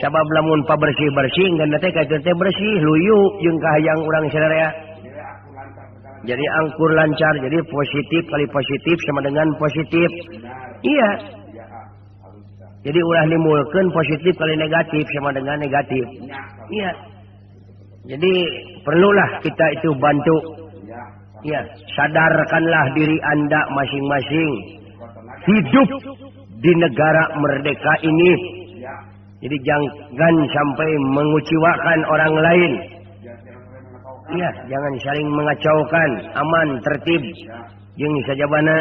Sabab lamun pabersih-bersih ngan teh ka teh bersih luyu jeung kahayang urang sararea. Jadi angkur lancar, jadi positif kali positif sama dengan positif. Iya. Jadi ulah nimulkeun positif kali negatif sama dengan negatif. Iya. Jadi perlulah kita itu bantu. Iya, sadarkanlah diri Anda masing-masing. Hidup di negara merdeka ini. Jadi jangan sampai menguciwakan orang lain. Iya, jangan saling mengacaukan, aman, tertib. Jeung sajabana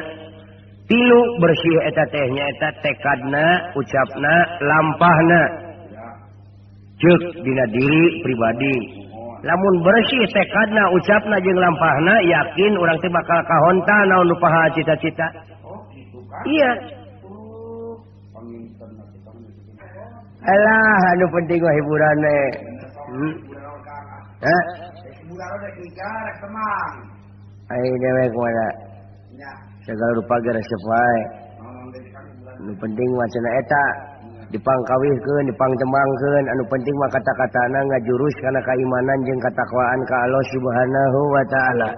tilu bersih eta teh nyaeta tekadna, ucapna, lampahna. Ceuk dina diri pribadi. Lamun bersih tekadna, ucapna jeung lampahna, yakin urang teh bakal kahonta naon nu paha cita-cita. Iya. Alah anu penting mah hiburan we. Hah? Hiburan rek nikah rek temang. Ai dewek mana? Nya. Segala rupa ge resep wae. Nu penting mah cenah eta dipangkawihkeun, dipangtembangkeun, anu penting mah kata-katana ngajurus kana keimanan jeung katakwaan ka Allah Subhanahu wa taala.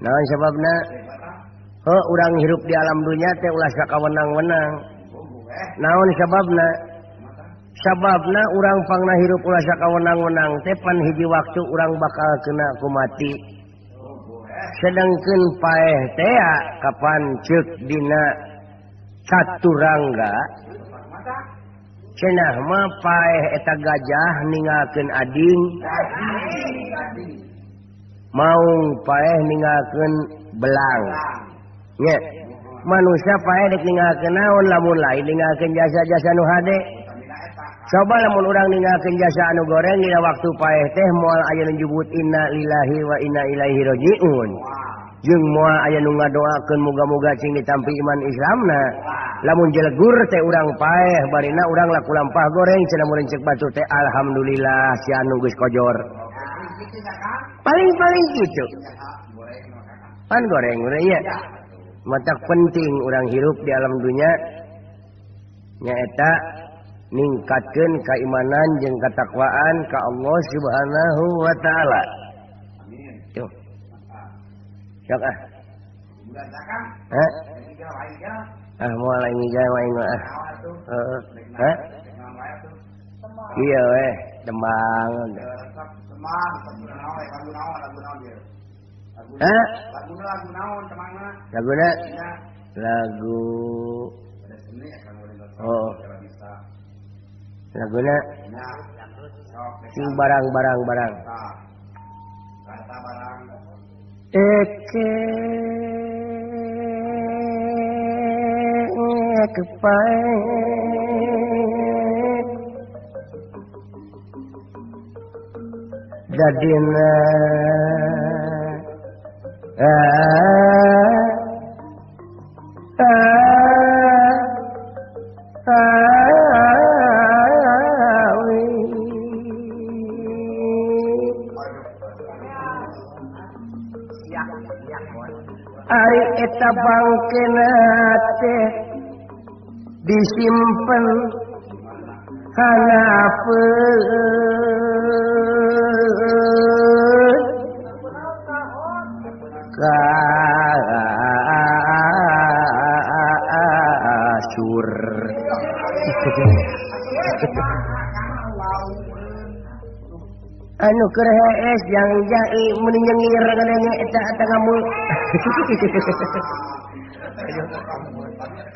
Naon sababna? Heuh urang hirup di alam dunya teh ulah sakawenang-wenang. Naon sababna? Sababna urang pangna hirup ulah sakawenang-wenang teh pan hiji waktu urang bakal kena ku mati. Sedangkeun paeh teh kapan ceuk dina caturangga cenah mah paeh eta gajah ninggalkeun ading, maung paeh ninggalkeun belang. Nya manusia paeh dek ninggalkeun naon lamun lain ninggalkeun jasa-jasa nu hade. Coba lamun urang ninggalkeun jasa anu goreng dina waktu paeh teh moal aya nu nyebut inna lillahi wa inna ilaihi rajiun. Jeung moal aya nu ngadoakeun muga-muga cing ditampi iman Islamna. Lamun jelegur teh urang paeh barina urang laku lampah goreng cenah mun ceuk batur teh alhamdulillah si anu geus kojor. Paling-paling kitu. Pan goreng urang nya. Matak penting urang hirup di alam dunya nyaeta ningkatkeun keimanan jeung ketakwaan ka Allah Subhanahu wa taala. Amin. Tuh. Sok ah. Hah? Ah moal aing gawe aing mah ah. Heeh. Hah? Iya weh, tembang. Tembang, lagu naon, lagu naon ieu. Hah? Laguna lagu naon temangna? Laguna? Lagu oh. Laguna sing barang-barang barang. Eke kepae dadina ari eta bangkena teh disimpen hanapeun kasur. Anu keur hees jang jai mun nyengir ngadenge eta eta ngamul.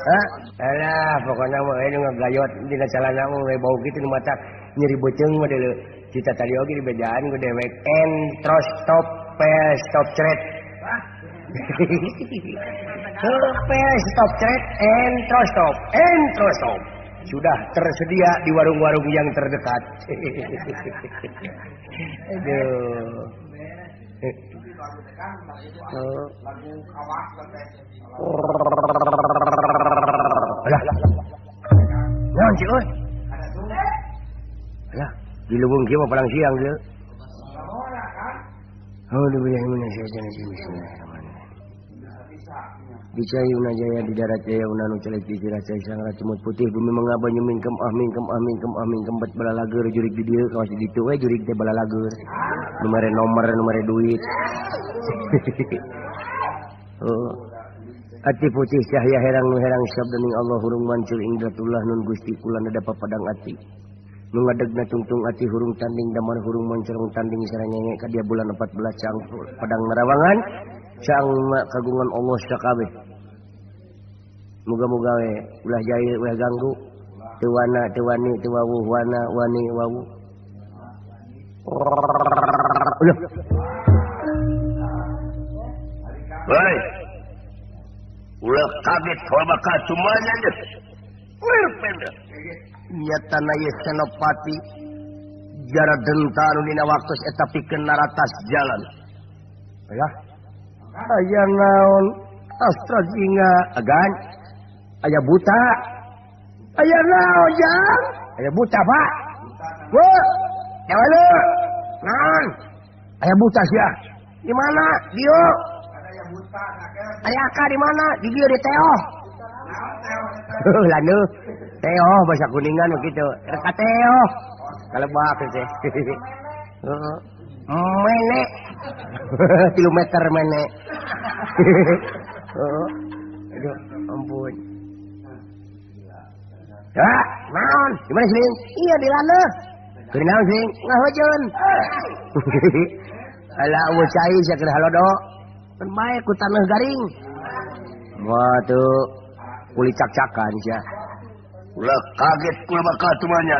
Hah? Alah pokona mah anu ngagayot dina calana mah we bau kitu nu matak nyeri beuteung mah deuleu. Cita tadi oge di bejaan ku dewek entros stop pel stop cret. Pel stop cret entros stop entros stop. Sudah tersedia di warung-warung yang terdekat. Aduh. Alah. Naon sih euy? Alah, di leuweung kieu mah palang siang ieu. Oh, bismillahirrahmanirrahim. Di cai una jaya di darat jaya una nu celek di sirah cai sangra cemut putih bumi mengaba nyumingkem ah mingkem ah mingkem ah mingkem bet balalageur jurig di dieu kawas di ditu we jurig teh balalageur nu mere nomor nu mere duit. Oh. Ati putih cahaya herang nu herang sabda ning Allah hurung mancul indratullah nun Gusti kula nada papadang ati. Nu ngadegna tungtung ati hurung tanding damar hurung moncerong tanding sarengenge ka dia bulan 14 cang padang narawangan cang kagungan Allah sakabeh. Muga-muga we ulah jahil ulah ganggu teu wana teu wani teu wawuh wana wani wawu. Ulah. Hei. Ulah kaget kalau bakal cumanya deh. Wir penda. Nyatana ye Senopati jara denta nu dina waktu eta pikeun naratas jalan. Aya. Aya naon astra jingga agan aya buta. Aya naon jang? Aya buta, Pak. Wah, nyawa naon? Aya buta sia. Di mana? Dieu. Aya buta Aya ka di mana? Di dieu di Teoh. Laneuh. Teoh bahasa Kuningan begitu. Rek Teoh. Kalebak teh. Heeh. Mene. Kilometer mene. Heeh. Aduh, ampun. Ya, naon? Di mana sih? Iya di laneuh. Keur naon sih? Ngahojeun. Ala eueuh cai sia keur halodo. Kan bae ku taneuh garing. Wah tuh kulit cak-cakan sia. Ulah kaget kula bakal tumanya.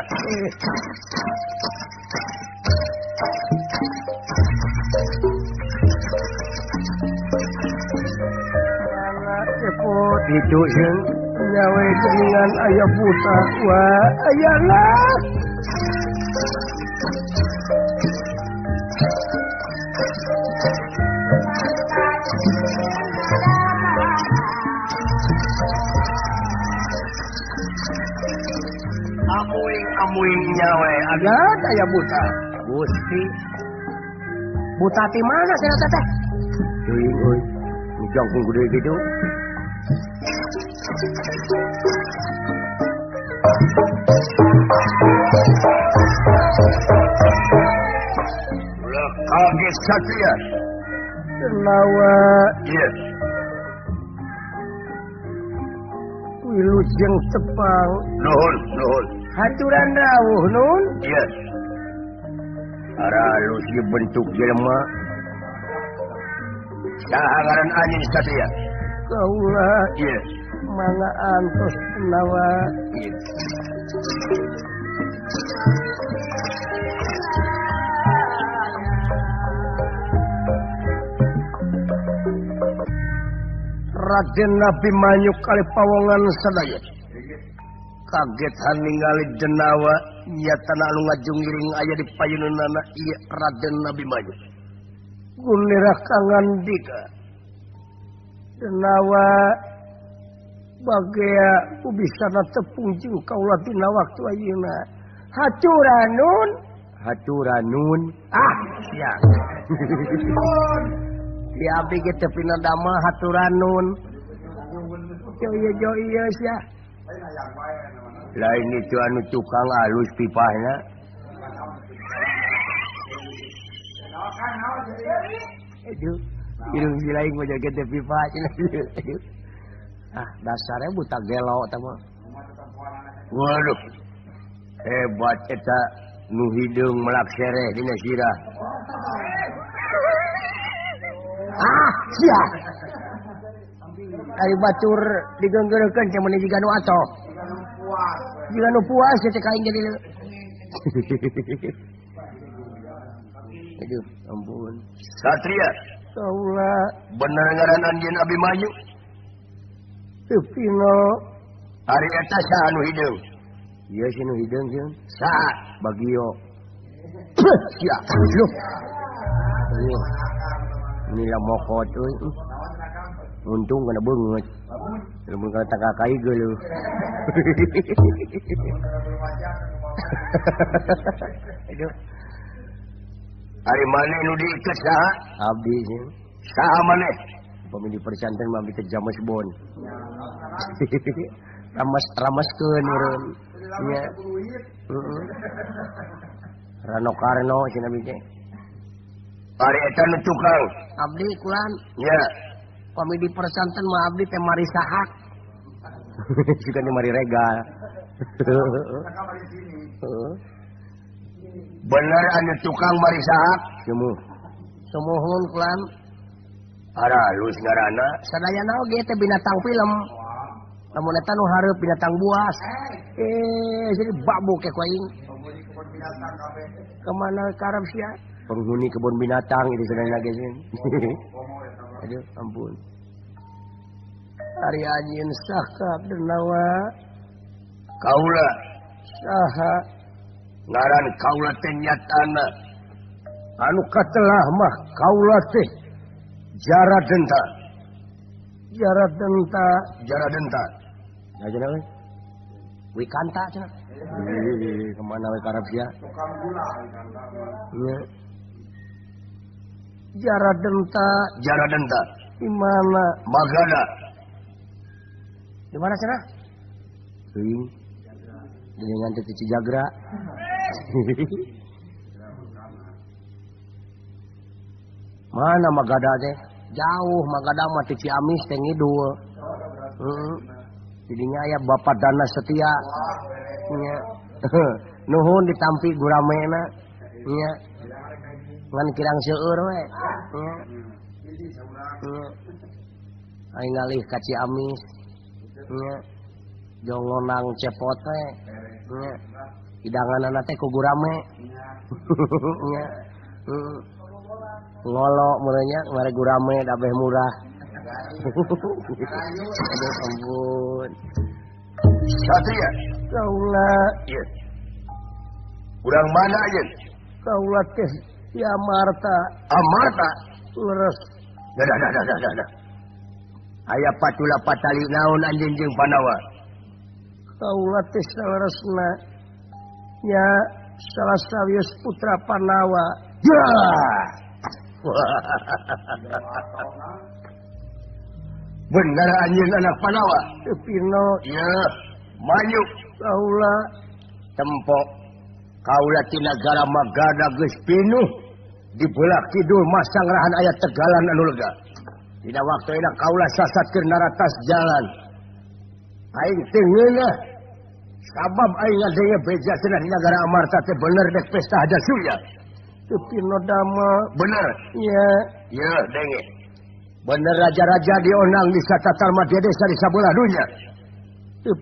Cepot itu sing nyawe dengan ayah buta wah ayah lah. Amuing-amuing nyawe agak ayah buta. Gusti buta ti mana cenah teteh? Teuing euy, jangkung gede gitu. Ulah kaget satria. Lawa iya. Wilujeng tepang. Nuhun, nuhun. Haturan rawuh nun. Iya. Aralus ieu bentuk jelema. Saha ngaran anjeun satria? Kaula. Iya. Mangga antos nawa. Iya. Raden Nabi Manyu kali pawongan sadaya. Kaget ningali denawa nyatana anu ngajungiring aya di payuneunana ieu Raden Nabi Manyu. Gunira kangandika. Denawa bagea ku bisa tepung jeung kaula dina waktu ayeuna. Haturanun, haturanun. Ah, sia. Di abdi ge teu pinadama haturanun. Jo ieu jo ieu sia. Lain itu anu tukang alus pipahna. Aduh, irung si lain mah jaga teh pipa cenah. Ah, dasarnya buta gelo eta mah. Waduh. Hebat eta nu hideung melak sereh dina sirah. Ah, sia. Ari batur digeunggeurkeun teh meuni jiga nu atoh. Jiga nu puas teh ka aing jadi. Aduh, ampun. Satria. Kaula bener ngaran anjeun Abimanyu. Teu pino. Ari eta saha nu hideung? Ieu si nu hideung sieun. Saha? Bagio. Sia. Loh. Nila mokot euy. Untung kana beungeut. Lamun kana tangka kai geuleuh. Aduh. Ari maneh nu diiket saha? Abdi sieun. Saha maneh? Upami di persanten mah abdi teh James Bond. Ramas-ramaskeun urang. Nya. Heeh. Rano Karno cenah abdi teh. Ari eta nu tukang. Abdi kulan. Nya. Upami di persanten mah abdi teh mari sahak. Juga ni mari regal. Heeh. Bener anu tukang mari sahak? Sumuh. Sumuhun kulan. Aralus ngaranna. Sadayana oge teh binatang film. Lamun eta nu hareup binatang buas. Jadi babuk ke ku aing. Kemana karep sia? Penghuni kebun binatang itu sadayana ge sieun. Aduh, ampun. Ari anjeun sakap denawa. Kaula saha? Ngaran kaula teh nyatana. Anu katelah mah kaula teh jara denta. Jara denta, jara denta. Nah, jenah euy. Wikanta cenah. Kemana we karep sia? Tukang gula Wikanta. Nya. Jaradenta, Jaradenta. Di mana? Magada. Di mana cenah? Teuing. Dengan teh Cijagra. Mana Magada teh? Jauh Magada mah ti Ciamis teh ngidul. Heeh. Jadinya aya Bapak Dana Setia. Nya. Nuhun ditampi guramena. Nya. Ngan kirang seueur we. Nya. Nya. Aing ngalih ka Ciamis. Nya. Jongonang cepot we. Nya. Hidanganana teh ku gurame. Nya. Heeh. Ngolo mulanya mere gurame dabeh murah. Aduh ampun. Satria, kaula ieu. Urang mana ayeuna? Kaula teh di Amarta. Amarta? Leres. Dah dah dah dah dah. Aya patula patali naon anjeun jeung Pandawa? Kaula teh saleresna nya salah sawios putra Pandawa. Ya. Benar anjeun anak Pandawa? Pino. Ya, manyuk kaula tempok. Kaula ti nagara Magadha geus pinuh di belah kidul masangrahan aya tegalan anu lega. Dina waktu enak kaula sasat keur naratas jalan. Aing teu ngeunah. Sabab aing ngadenge beja cenah di nagara Amarta teh bener dek pesta haja surya. Pino dama. Bener. Iya. Ya, denge. Bener raja-raja dionang di satatar madya desa di sabelah dunya.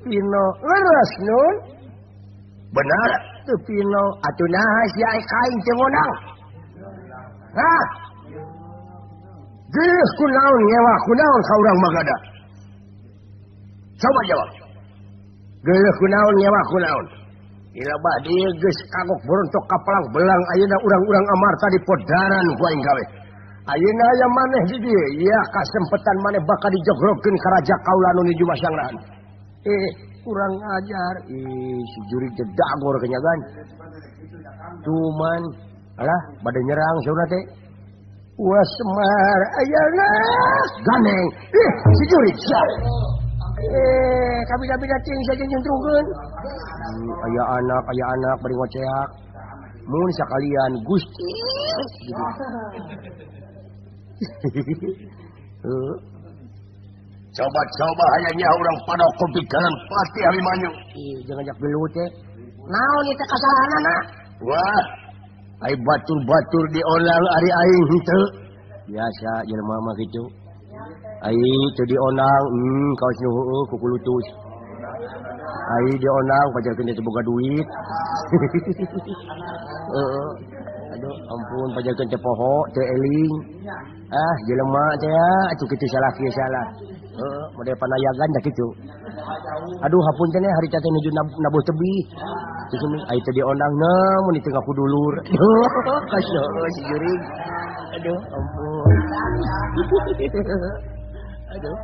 Pino leres nun. Bener. Pino atuh naha sia kaing teu ngonang. Hah? Geus kunaon ngewa kunaon ka urang Magadha? Coba jawab. Geus kunaon ngewa kunaon? Ilabah dieu geus kagok borontok ka palang belang ayeuna urang-urang Amarta di podaran ku aing gawe. Ayeuna aya maneh di dieu, ieu kasempetan maneh bakal dijogrokeun ka raja kaula nu nuju masangrahan. Kurang ajar. Ih, si jurig teh dagor kenyagan. Cuman alah bade nyerang sauna teh. Wah Semar ayeuna gandeng. Ih, si jurig sia. Kabida-bida ting saja nyentrukeun. Aya anak bari ngoceak. Mun sakalian Gusti. Coba-coba hayangnya urang pada kopikan pasti Abimanyu. Ih, jangan jak belut teh. Naon ieu teh kasalahanana? Wah, ai batur-batur dionang ari aing henteu. Biasa jelema mah kitu. Ai teu dionang, kaos nu heueuh kukulutus. Ai dionang pajarkeun teh boga duit. Heeh. Aduh, ampun pajarkeun teh poho, teu eling. Ah, jelema teh atuh kitu salah kieu salah. Heeh, model panayagan dah kitu. Aduh, hapunten teh hari teh nuju nabuh tebih. Terus ai teh dionang na mun teu ngaku dulur. Kasih si jurig. Aduh, ampun. Aduh.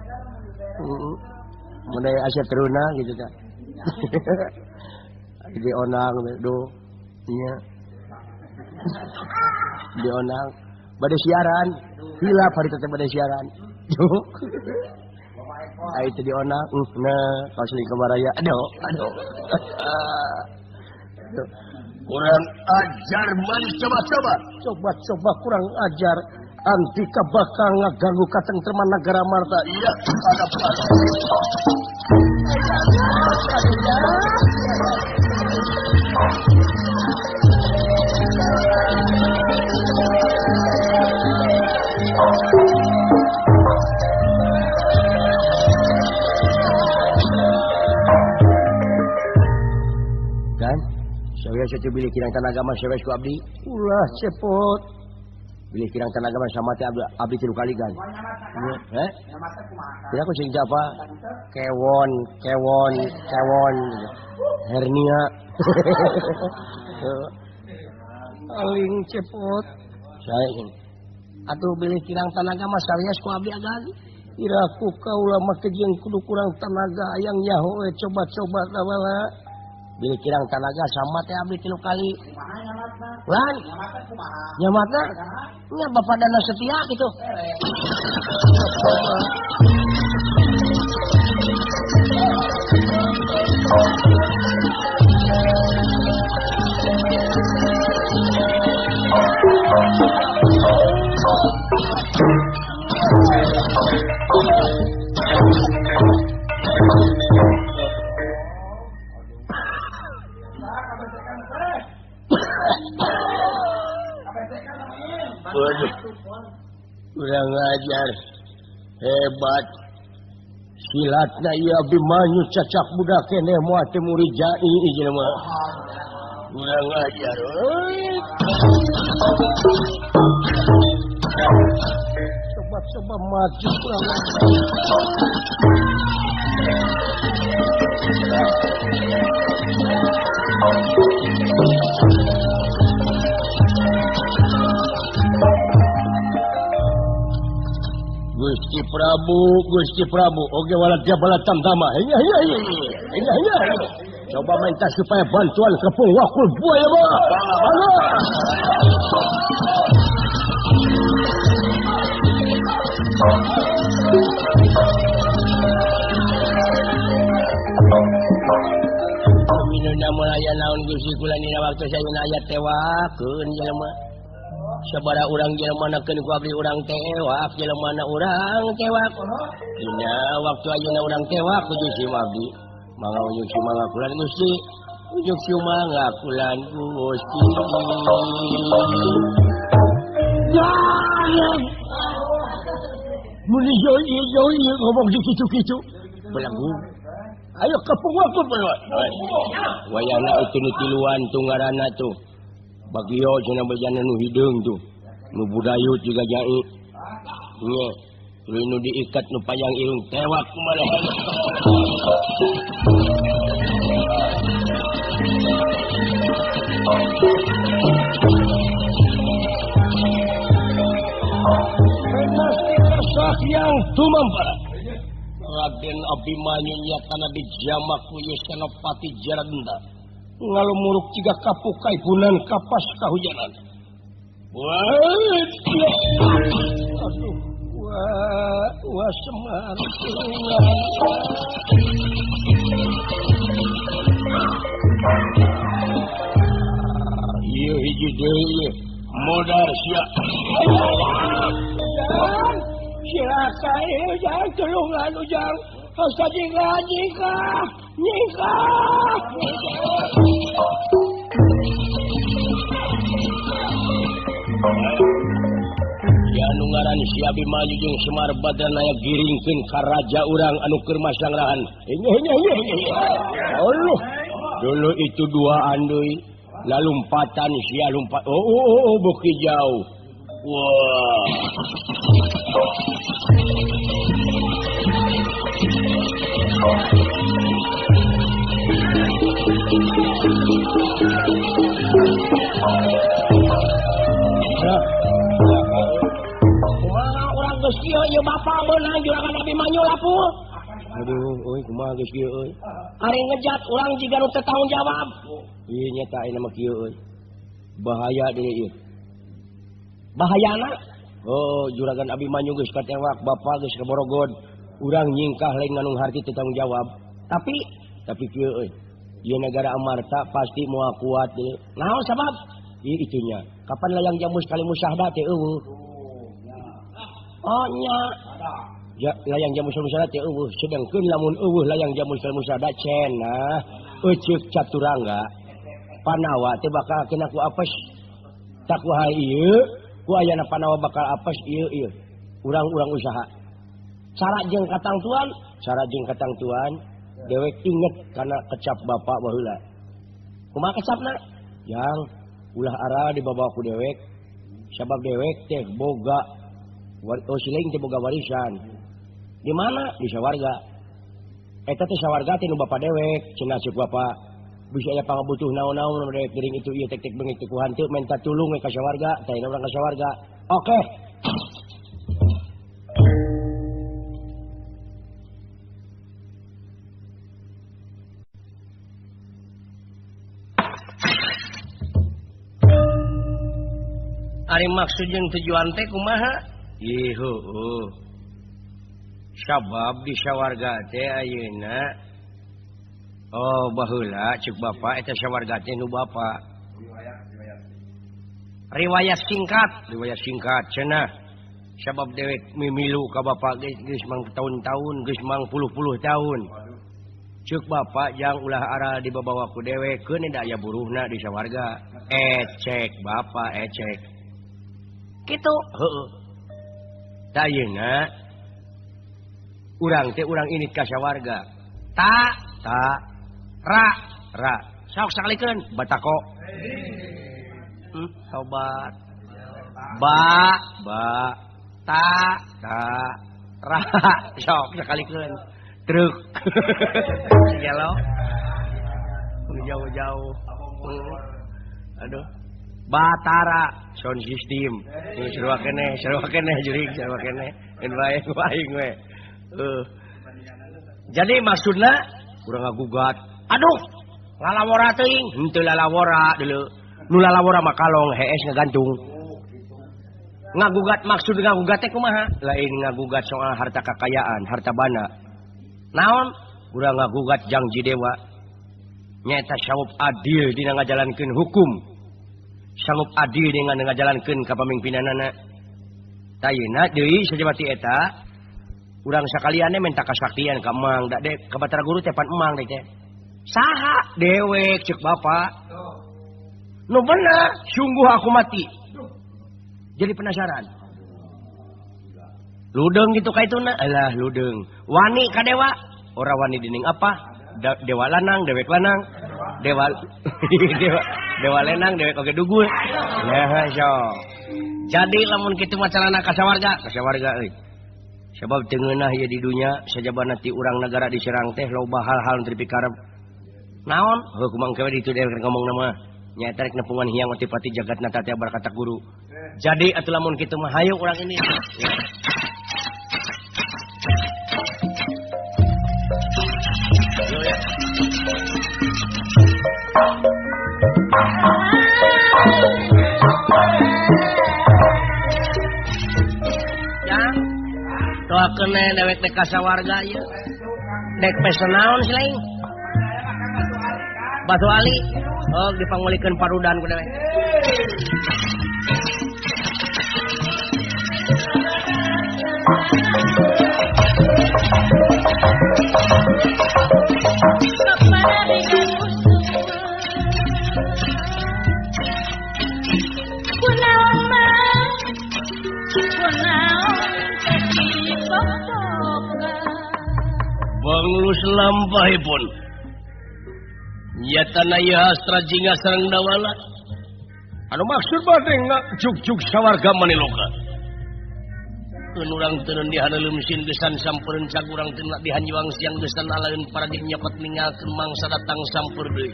Mun aya asa teruna gitu tah. Dionang duh. Nya. Dionang bade siaran. Hilap hari teh bade siaran. Duh. Ai teh dionang, nah kaos leuwih kabaraya. Aduh, aduh. Kurang ajar manis coba-coba. Coba-coba kurang ajar. Antika bakal ngaganggu katentreman negara Marta. Iya, ada apa? Kan? Saya satu bilih kirang tanaga mah sewes ku abdi. Ulah cepot. Bilih kirang tanaga mah sama teh abdi 3 kali kan. Heh? Tidak aku sing japa. Kewon, kewon, kewon. Hernia. Aling cepot. Saya ini. Atuh bilih kirang tanaga mah sawias ku abdi agan. Iraku kaula mah jeung kudu kurang tanaga hayang nyaho we coba-coba tawala. Bila kirang tanaga sama teh abdi 3 kali. Kumaha nyamatna? Lan. Nyamatna kumaha? Nyamatna? Nya bapak dana setia gitu. Kurang ajar, hebat silatna ieu Abimanyu cacak budak keneh moal teu murijai jelema. Kurang ajar euy. Coba-coba maju kurang ajar. Gusti Prabu, Gusti Prabu, oge waladya balatan tama. Iya, iya, iya, iya, iya. Coba minta supaya bantuan kepung wakul buaya ba. Halo. Minuna mulaya naon Gusti kula nina waktu sayuna aya tewakeun jelema. Sabara urang jelema nakeun ku abdi urang tewak jelema na urang tewak. Dina waktu ayeuna urang tewak ku Gusti abdi. Mangga unjuk sumangga kulan Gusti. Unjuk sumangga kulan Gusti. Jangan. Muni jauh ngomong kitu-kitu. Belagu. Ayo kepung waktu peluat. Wayana itu nu tiluan tuh ngaranna tuh. Bagio cenah bejana nu hideung tuh. Nu budayut juga jai. Nya, tuluy nu diikat nu panjang irung tewak kumaha. Yang tumampara. Raden Abimanyu nyatana dijamak ku Senopati Jaradenda. Ngalumuruk jiga kapuk kaibunan kapas kahujanan. Wah, aduh, wah, wah Semar. Ieu hiji deui modar sia. Silakan, ujang tulungan ujang, harus jingga jingga, jingga. Ya anu ngaran si Abimanyu jeung Semar Badranaya giringkeun ka raja urang anu keur masanggrahan. Allah, dulu itu duaan deui, lalumpatan sia lumpat. Oh, oh, oh, beuki jauh. Wah. Kumaha urang geus kieu ieu bapa beunang juragan Abimanyu lapur. Aduh, euy kumaha geus kieu euy. Ari ngejat urang jiga nu teu tanggung jawab. Ieu nyata ayeuna mah kieu euy. Bahaya deui ieu. Bahayana? Oh, juragan Abimanyu geus katewak, bapa geus kaborogod. Urang nyingkah lain nganung harti teu tanggung jawab. Tapi kieu euy. Ieu negara Amarta pasti moal kuat deui. Naon sabab? Ieu itunya. Kapan layang jamus kali musahda teh eueuh. Oh nya. Ja, layang jamus musahda teh eueuh. Sedengkeun lamun eueuh layang jamus kali musahda cenah euceuk caturangga. Panawa teh bakal kena ku apes. Tak ku hal ieu, ku ayana Panawa bakal apes ieu ieu. Urang-urang usaha. Cara jeung katangtuan, cara jeung katangtuan dewek inget karena kecap bapak baheula. Kumaha kecapna? Yang ulah aral dibawa ku dewek. Sabab dewek teh boga oh siling teh boga warisan. Di mana? Di sawarga. Eta teh sawarga teh nu bapa dewek, cenah ceuk bapa. Bisa aya pangabutuh naon-naon dewek geuring itu ieu tek-tek beungit teh ku hanteu menta tulung we ka sawarga, teh urang ka sawarga. Oke. Ari maksud jeung tujuan teh kumaha? Ih heueuh. Sabab di sawarga teh ayeuna oh baheula ceuk bapak eta sawarga teh nu bapak. Riwayat singkat cenah. Sabab dewek mimilu ka bapak geus mang tahun-tahun, geus mang puluh-puluh tahun. Ceuk bapak jang ulah ara dibabawa ku dewek keun da aya buruhna di sawarga. Ecek bapak ecek. Kitu heueuh. Tah ayeuna urang teh urang ini ka sawarga. Ta ta ra ra sok sakalikeun batako. Tobat. Ba ba ta ta ra sok sakalikeun truk. Gelo. Jauh-jauh. Aduh. Batara sound system. Sarua keneh jurig sarua keneh. Keun bae aing we. Jadi maksudna urang ngagugat. Aduh, lalawora teuing, henteu lalawora deuleu. Nu lalawora mah kalong hees ngagantung. Ngagugat maksud ngagugat teh kumaha? Lain ngagugat soal harta kekayaan, harta bana. Naon? Urang ngagugat jangji dewa. Nyaeta sanggup adil dina ngajalankeun hukum. Sanggup adil dina ngajalankeun kapamimpinanana. Tah ayeuna deui sajabati eta urang sakalianne minta kasaktian ka Emang, da ka Batara Guru teh pan Emang teh. Saha dewek ceuk bapak. Nu bener, sungguh aku mati. Jadi penasaran. Ludeng gitu ka ituna, alah ludeng. Wani ka dewa, ora wani dening apa? Dewa lanang, dewek lanang. Dewa dewa dewa lenang, dewek oge dugul. Nah, so. Jadi lamun kitu mah carana ka sawarga, ka sawarga euy. Sebab teu ngeunah ieu di dunya sajabana ti urang negara diserang teh loba hal-hal nu teu dipikarep. Naon? Heuh kumaha engke we ditu dewek ngomongna mah. Nyaeta rek nepungan hiang otipati jagatna teh berkata guru. Jadi atuh lamun kitu mah hayu urang ini. Ya. Yo ya. Jang, doakeun dewek teh ka sawarga ieu. Dek pesen naon si lain? Batu Ali. Oh, dipangulikeun parudan ku dewek. Banglus lampahipun nyatana ieu hastra jingga sareng dawala anu maksud bade ngajuk-juk sawarga maniloka. Keun urang teu dihaneuleum sin gesan sampeurun cag urang teu dihanjuang siang gesan alaeun paragi nyokot ninggalkeun mangsa datang sampeur deui.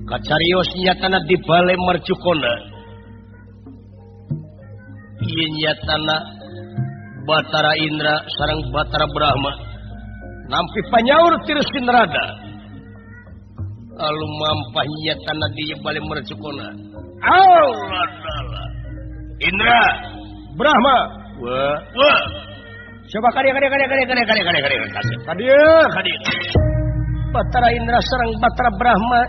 Kacarios nyatana di bale Marcukona. Ieu nyatana Batara Indra sareng Batara Brahma nampi panyaur Tirsin Rada. Lalu mampah nyatana di bale Marcukona. Allah Allah. Indra Brahma. Wah, wah. Coba kadieu kadieu kadieu kadieu kadieu kadieu kadieu kadieu. Kadieu, kadieu. Batara Indra sareng Batara Brahma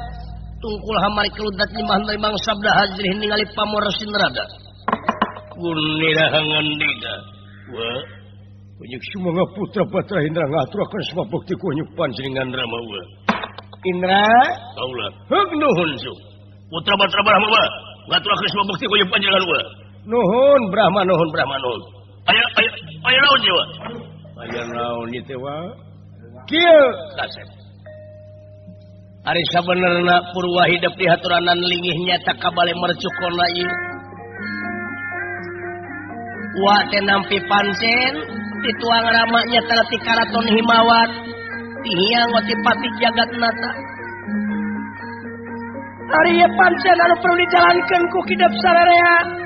tungkul hamari keludat nyembah limang sabda hajrih ningali pamor Sinrada. Kunirahangan dida. Wah. Kunyuk sumangga putra Batara Indra ngaturakeun semua bukti kunyuk panjenengan Rama wa. Indra, kaula. Heug nuhun su. Putra Batara Brahma wa. Ngaturakeun semua bukti kunyuk panjenengan wa. Nuhun Brahma nuhun Brahma nuhun. Aya aya aya naon ieu wa? Aya naon ieu teh wa? Kieu kasep. Ari sabenerna purwa hidep di haturanan lingih nyata ka bale Marcukona ieu. Wa teh nampi pancen dituang rama nyata ti karaton Himawat ti Hyang Otipati Jagatnata. Ari ieu pancen anu perlu dijalankeun ku kidep sararea.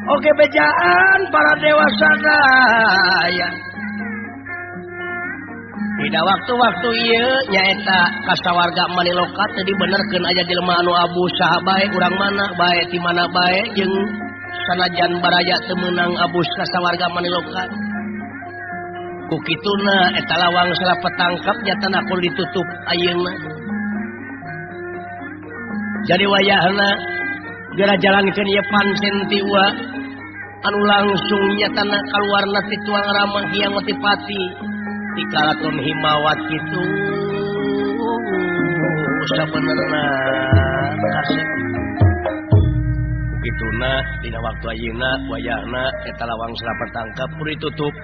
Oke bejaan para dewa sadaya. Dina waktu-waktu ieu nyaeta kasawarga Maniloka teu dibenerkeun aya jelema anu abu saha bae urang mana bae ti mana bae jeung sanajan baraya teu meunang abus kasawarga Maniloka. Ku kituna eta lawang salah petangkap nyatana kudu ditutup ayeuna. Jadi wayahna geura jalankeun ieu pancen ti Wa anu langsung nyatana kaluarna ti tuang Rama Hyang Otipati di karaton Himawat kitu sabenerna kasep. Kituna dina waktu ayeuna wayahna eta lawang salah petangkap kudu ditutup.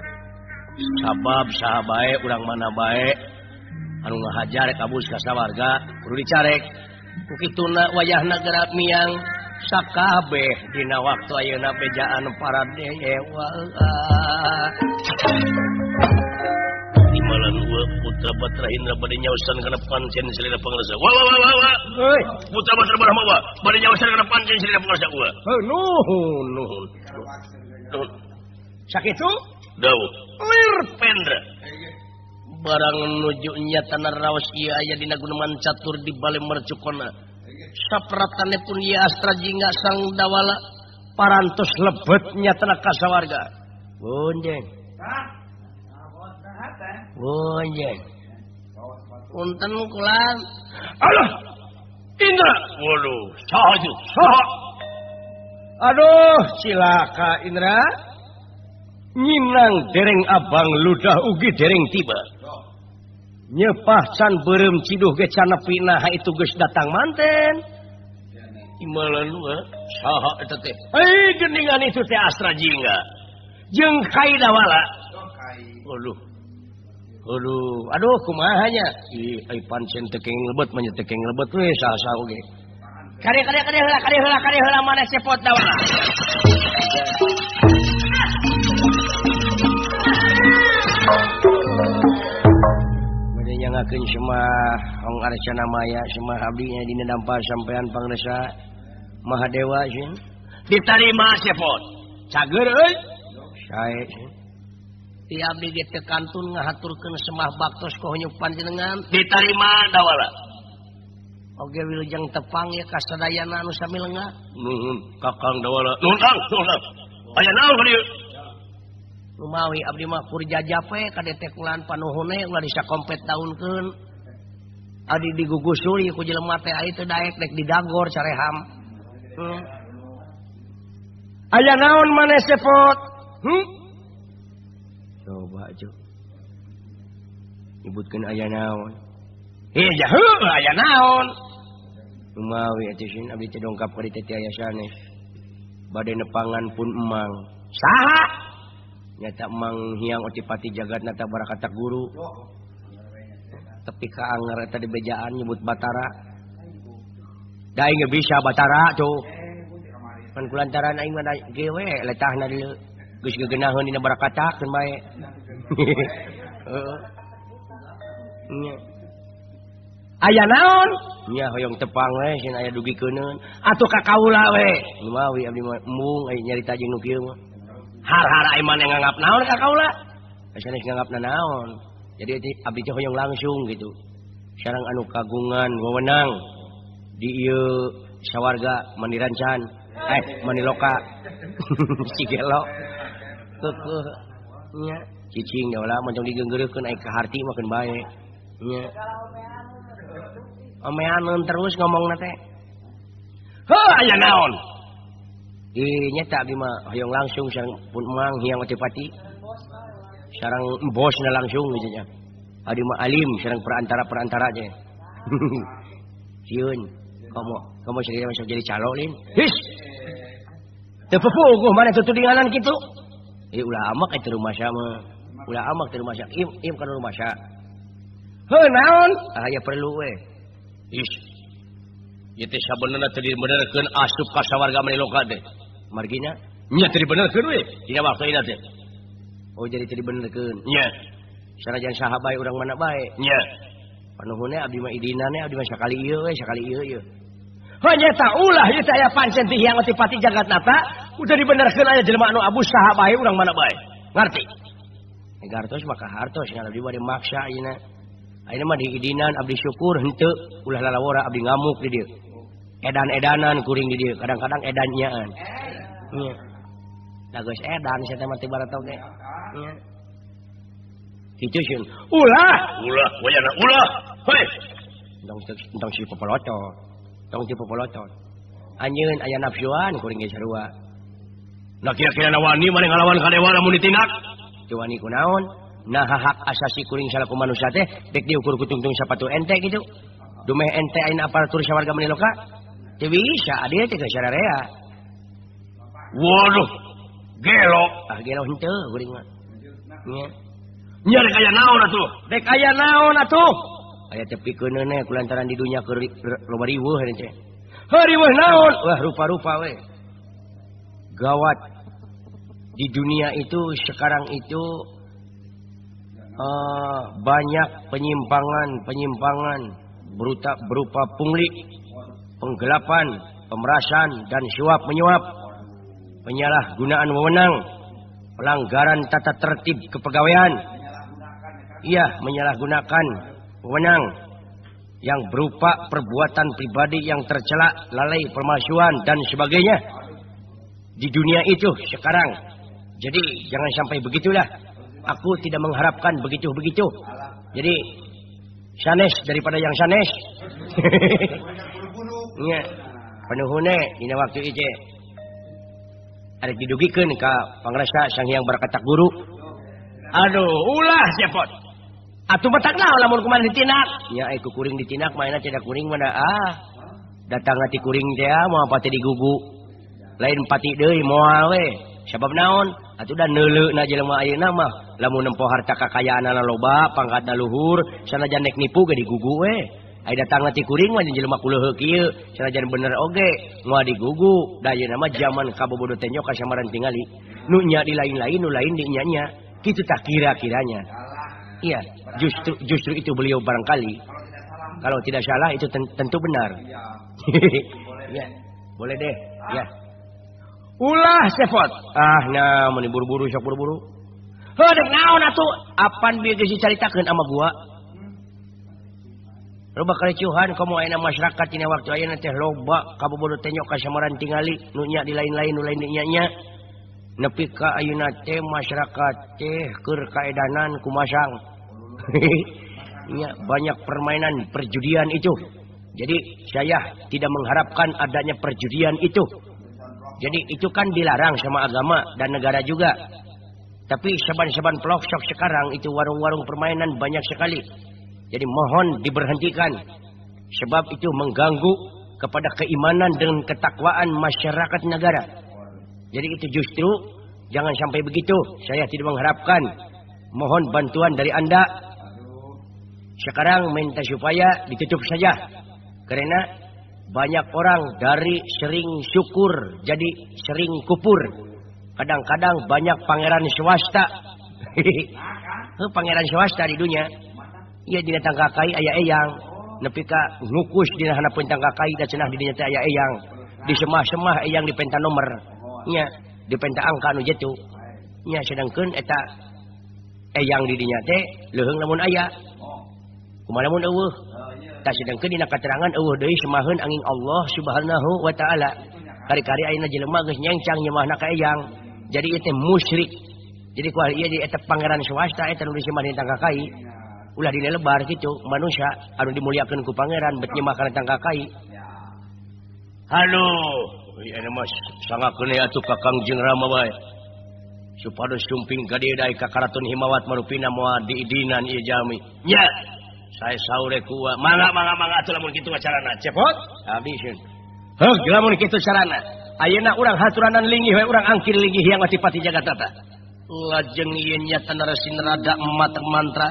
Sabab saha bae urang mana bae anu ngahajar kabus ka sawarga kudu dicarek. Ku kituna wayahna geura miang sakabeh dina waktu ayeuna bejaan para dewa. Imalan wa putra Batra Indra bade nyaosan kana pancen salira pangrasa. Wa wa wa wa. Heuy, putra Batra Brahma wa bade nyaosan kana pancen salira pangrasa wa. Heuh, nuhun nuhun. Sakitu? Dawuh. Lir Pendra. Barang nuju nyatana raos ieu aya dina guneman catur di bale mercukona. Sapratane pun ieu astra jingga sang dawala parantos lebet nyatana kasawarga. Bonjeng. Bonjeng. Punten kula. Alah. Indra. Waduh, saha itu? Saha? Aduh, cilaka Indra. Nyinang dereng abang ludah ugi dereng tiba. Nyepah can beureum ciduh ge can nepi naha itu geus datang manten. Imalan wa saha eta teh? Hei, geuningan itu teh astra jingga. Jeung kai dawala. Aduh. Aduh, aduh kumaha nya? Ih, ai pancen teu kenging lebet mah nya teu kenging lebet we saha-saha oge. Kade kade kade heula kade heula kade heula maneh cepot dawala. Bade nyangakeun semah Hong Arcana Maya semah abdi nya dina dampar sampean pangresa Mahadewa sieun. Ditarima cepot. Cager euy. Sae sieun. Ti abdi ge teu kantun ngahaturkeun semah baktos ku hunyuk panjenengan. Ditarima dawala. Oge wilujeng tepang ya kasadayana anu sami lengah. Nuhun Kakang dawala. Nuhun Kang, nuhun Kang. Aya naon ka dieu? Lumawi abdi mah kur jajape ka detekulan panuhune ulah disakompet daunkeun. Adi digugusuri ku jelema teh ai teu daek dek didagor careham. Aya naon maneh sepot? Coba aja. Nyebutkeun aya naon. Heh ja heuh aya naon. Lumawi atuh sieun abdi teh dongkap ka dieu teh aya sanes. Bade nepangan pun emang. Saha? Nyata emang Hyang Otipati Jagatnata Barakata guru. Tapi ka anger eta di bejaan nyebut Batara. Da aing bisa Batara tuh. Pan kulantaran aing mah gewe letahna dieu. Geus gegenaheun dina Barakata keun bae. Heeh. Nya. Aya naon? Nya hoyong tepang we sieun aya dugikeuneun. Atuh ka kaula we. Lumawi abdi mah embung aya nyarita jeung nu kieu mah. Har-har ai maneh nganggap naon ka kaula? Sanes nganggapna naon. Jadi abdi teh hoyong langsung gitu. Sareng anu kagungan wewenang di ieu sawarga Manirancan, Maniloka. Si gelo. Keukeeh nya cicing da ulah moncong digeunggeureuhkeun ai ka harti mah keun bae. Nya. Omeaneun terus ngomongna teh. Heuh aya naon? Ih nyata abdi mah hoyong langsung sareng pun Mang Hyang Otipati. Sareng bosna langsung gitu nya. Abdi mah alim sareng perantara-perantara teh. Sieun, komo serius masuk jadi calo lin. His. Teu puguh maneh tutudinganan kitu. Ih ulah amak eta rumah mah. Ulah amak teh rumah im im kana rumah sa. Heuh naon? Ah ya perlu we. Ih. Ieu teh sabenerna teu dibenerkeun asup ka sawarga Maniloka teh. Margina nya teu dibenerkeun we dina waktu ieu teh. Oh jadi teu dibenerkeun. Nya. Sanajan saha bae urang mana bae. Nya. Panuhunna abdi mah idinane abdi mah sakali ieu we sakali ieu ieu. Heuh nyata ulah ieu teh aya pancen ti Hyang Otipati Jagatnata udah dibenerkeun aya jelema anu abus saha bae urang mana bae. Ngarti? Gartos maka hartos ngan abdi bade maksa ayeuna. Ayeuna mah diidinan abdi syukur henteu ulah lalawora abdi ngamuk di dieu. Edan-edanan kuring di dieu, kadang-kadang edan nyaan. Nya. Da geus edan sia teh mah teu barato ge. Nya. Kitu sieun. Ulah, ulah wayana ulah. Hei. Entong si popolotot. Tong si popolotot. Anjeun aya nafsuan kuring ge sarua. Nah kira-kira wani maneh ngalawan ka dewa lamun ditindak? Teu wani kunaon? Nah hak asasi kuring salaku manusia teh dek diukur ku tungtung sapatu ente gitu. Dumeh ente ayeuna aparatur sawarga meniloka? Teu bisa adil teh geus sararea. Waduh, gelo. Ah gelo henteu kuring mah. Nya. Nya rek aya naon atuh? Rek aya naon atuh? Aya teh pikeuneuh kulantaran di dunya keur loba riweuh teh. Heuh riweuh naon? Wah rupa-rupa we. Gawat. Di dunia itu sekarang itu banyak penyimpangan-penyimpangan berupa pungli, penggelapan, pemerasan, dan suap menyuap, penyalahgunaan wewenang, pelanggaran tata tertib kepegawaian. Iya, menyalahgunakan wewenang yang berupa perbuatan pribadi yang tercela, lalai, pemalsuan, dan sebagainya. Di dunia itu sekarang. Jadi jangan sampai begitulah. Aku tidak mengharapkan begitu-begitu. Jadi sanes daripada yang sanes. Nya, penuhune dina waktu ieu. Arek didugikeun ka pangrasa Sang Hyang Barakatak Guru. Aduh, ulah cepot. Atuh batak naon lamun kumaha ditindak? Nya ai ku kuring ditindak maena cenah kuring mah ah. Datang ti kuring teh moal pati digugu. Lain pati deui moal we. Sabab naon? Atuh da neuleuna jelema ayeuna mah lamun nempo harta kakayaanana loba, pangkatna luhur, sanajan nek nipu ge digugu we. Ai datang ti kuring mah jelema kuleuheuk kieu, sanajan bener oge moal digugu. Da ayeuna mah jaman kabobodo teh nyok kasamaran tingali. Nu nya di lain-lain, nu lain di nya-nya. Kitu tah kira-kiranya. Iya, justru itu beliau barangkali. Kalau tidak salah itu tentu benar. Ya, boleh deh. Ya. Ulah sepot. Ah, nah mun buru-buru sok buru-buru. Heuh dek naon atuh? Apan bieu geus dicaritakeun sama gua? Loba karicuhan komo ayeuna masyarakat dina waktu ayeuna teh loba kabobodo teh nyok kasamaran tingali nu nya di lain-lain nu lain di nya-nya. Nepi ka ayeuna teh masyarakat teh keur kaedanan kumasang. Ya, banyak permainan perjudian itu. Jadi saya tidak mengharapkan adanya perjudian itu. Jadi itu kan dilarang sama agama dan negara juga. Tapi saban-saban pelosok sekarang itu warung-warung permainan banyak sekali. Jadi mohon diberhentikan. Sebab itu mengganggu kepada keimanan dan ketakwaan masyarakat negara. Jadi itu justru jangan sampai begitu. Saya tidak mengharapkan. Mohon bantuan dari Anda. Sekarang minta supaya ditutup saja. Karena banyak orang dari sering syukur jadi sering kupur. Kadang-kadang banyak pangeran swasta. Pangeran swasta di dunia. Iya dina tangkakai aya eyang. Nepi ka ngukus dina handapeun tangkakai da cenah di dinya teh aya eyang. Di semah-semah eyang dipenta nomor. Nya dipenta angka nu jetu. Nya sedangkeun eta eyang di dinya teh leuheung lamun aya. Kumaha lamun eueuh? Tah sedangkeun dina katerangan eueuh deui semaheun angin Allah Subhanahu wa taala. Kari-kari ayeuna jelema geus nyengcang nyemahna ka eyang. Jadi ieu teh musyrik. Jadi ku ieu di eta pangeran swasta eta nu disemah dina tangkakai. Ulah dilelebar kitu manusia anu dimuliakeun ku pangeran bet nyemah kana tangkakai. Halo, ieu mah sangakeun atuh ka Kangjeng Rama bae. Supados sumping ka dieu ka Karaton Himawat marupina moal diidinan ieu jami. Nya, saya saure ku mangga mangga mangga atuh lamun kitu carana. Cepot, abdi sieun. Heuh, lamun kitu carana. Ayeuna urang haturanan linggih we urang angkir linggih yang Adipati Jagatata. Lajeng ieu nyatana resi nerada emat mantra.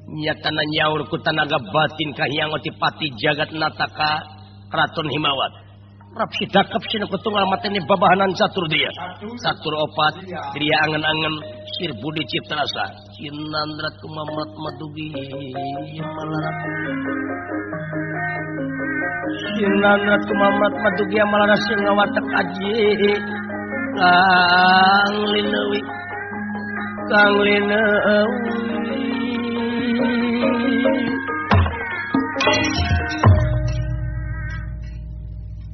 Nyatana nyaur ku tanaga batin ka Hyang Adipati Jagatnata ka Karaton Himawat. Rap sidakep sinu ketunggal matene babahanan catur dia. Catur opat, dia angen-angen sir budi cipta rasa. Cinandrat kumamat madugi malarat. Cinandrat kumamat madugi malarat sing ngawatek aji. Kang lilewi. Kang Lineuwi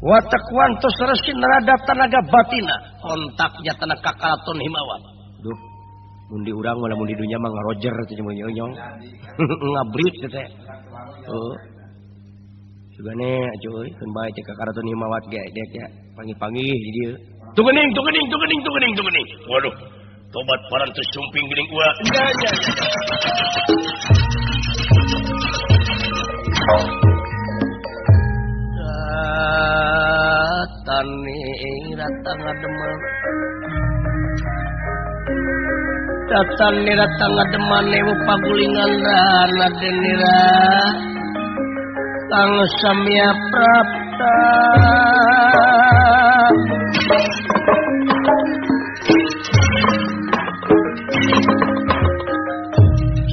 watak wantos resin rada tanaga batina kontaknya tanah kakaraton Himawan. Duh, mun di urang malah mun di dunya mah ngarojer teh nyong ngabrit teh. Heeh. Sugane acuy keun bae cek kakaraton Himawat ge dek ya panggih-panggih di dieu. Tugening tugening tugening tugening tugening. Waduh, tobat parantos sumping geuning ua. Ya ya. Tani ratang ngademan ewu pagulingan dana denira kang samya prapta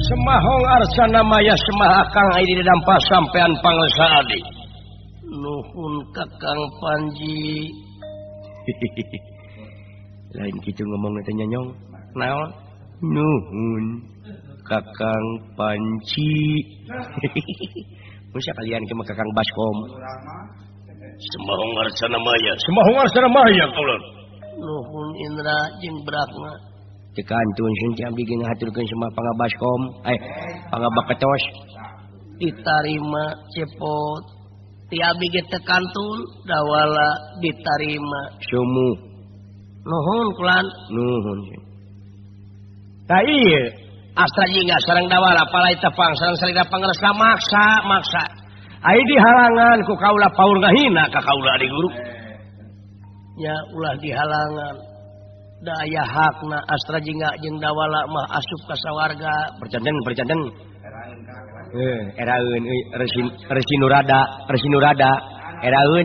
Semahong arsana maya semah akang aya di dampa sampean pangsa adi. Nuhun Kakang Panji. Lain kitu ngomong teh nyonyong. Naon? Nuhun Kakang Panji. Mun sakalian ke Kakang Baskom. Semahong arsana maya, semahong arsana maya kaula. Nuhun Indra jeung Brahma. Teu kantun sun ti abdi ge ngahaturkeun semah pangabaskom, pangabaketos. Ditarima cepot. Ti abdi ge teu kantun dawala ditarima. Sumuh. Nuhun kulan. Nuhun. Tah ieu Astra jingga sareng dawala palai tepang sareng salira pangresa maksa maksa. Ai dihalangan ku kaula paur ngahina ka kaula adi guru. Nya ulah dihalangan. Da aya hakna Astra jingga jeung dawala mah asup ka sawarga. Perjanten perjanten. Eraeun resi nurada, resi nurada, eraeun.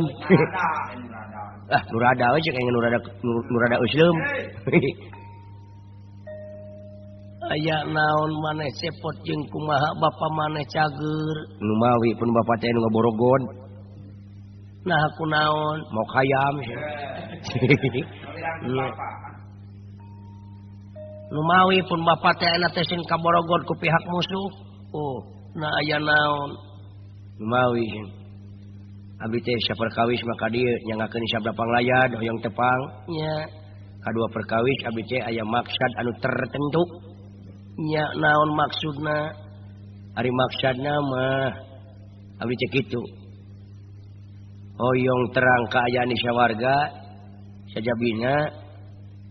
Ah, nurada we cek aing nurada nurada eusleum. Aya naon maneh cepot jeung kumaha bapa maneh cager. Numawi pun bapa teh nu ngaborogon. Nah ku naon mau hayam. Numawi pun bapa teh ayeuna teh sing kaborogon ku pihak musuh. Oh, nah aya naon. Numawi abdi teh saperkawis maka dieu nyangakeun sabda panglayad hoyong tepang. Nya kadua perkawis abdi teh aya maksad anu tertentu. Nya naon maksudna? Ari maksudna mah abdi teh kitu. Hoyong terang kaayaan di sawarga sajabina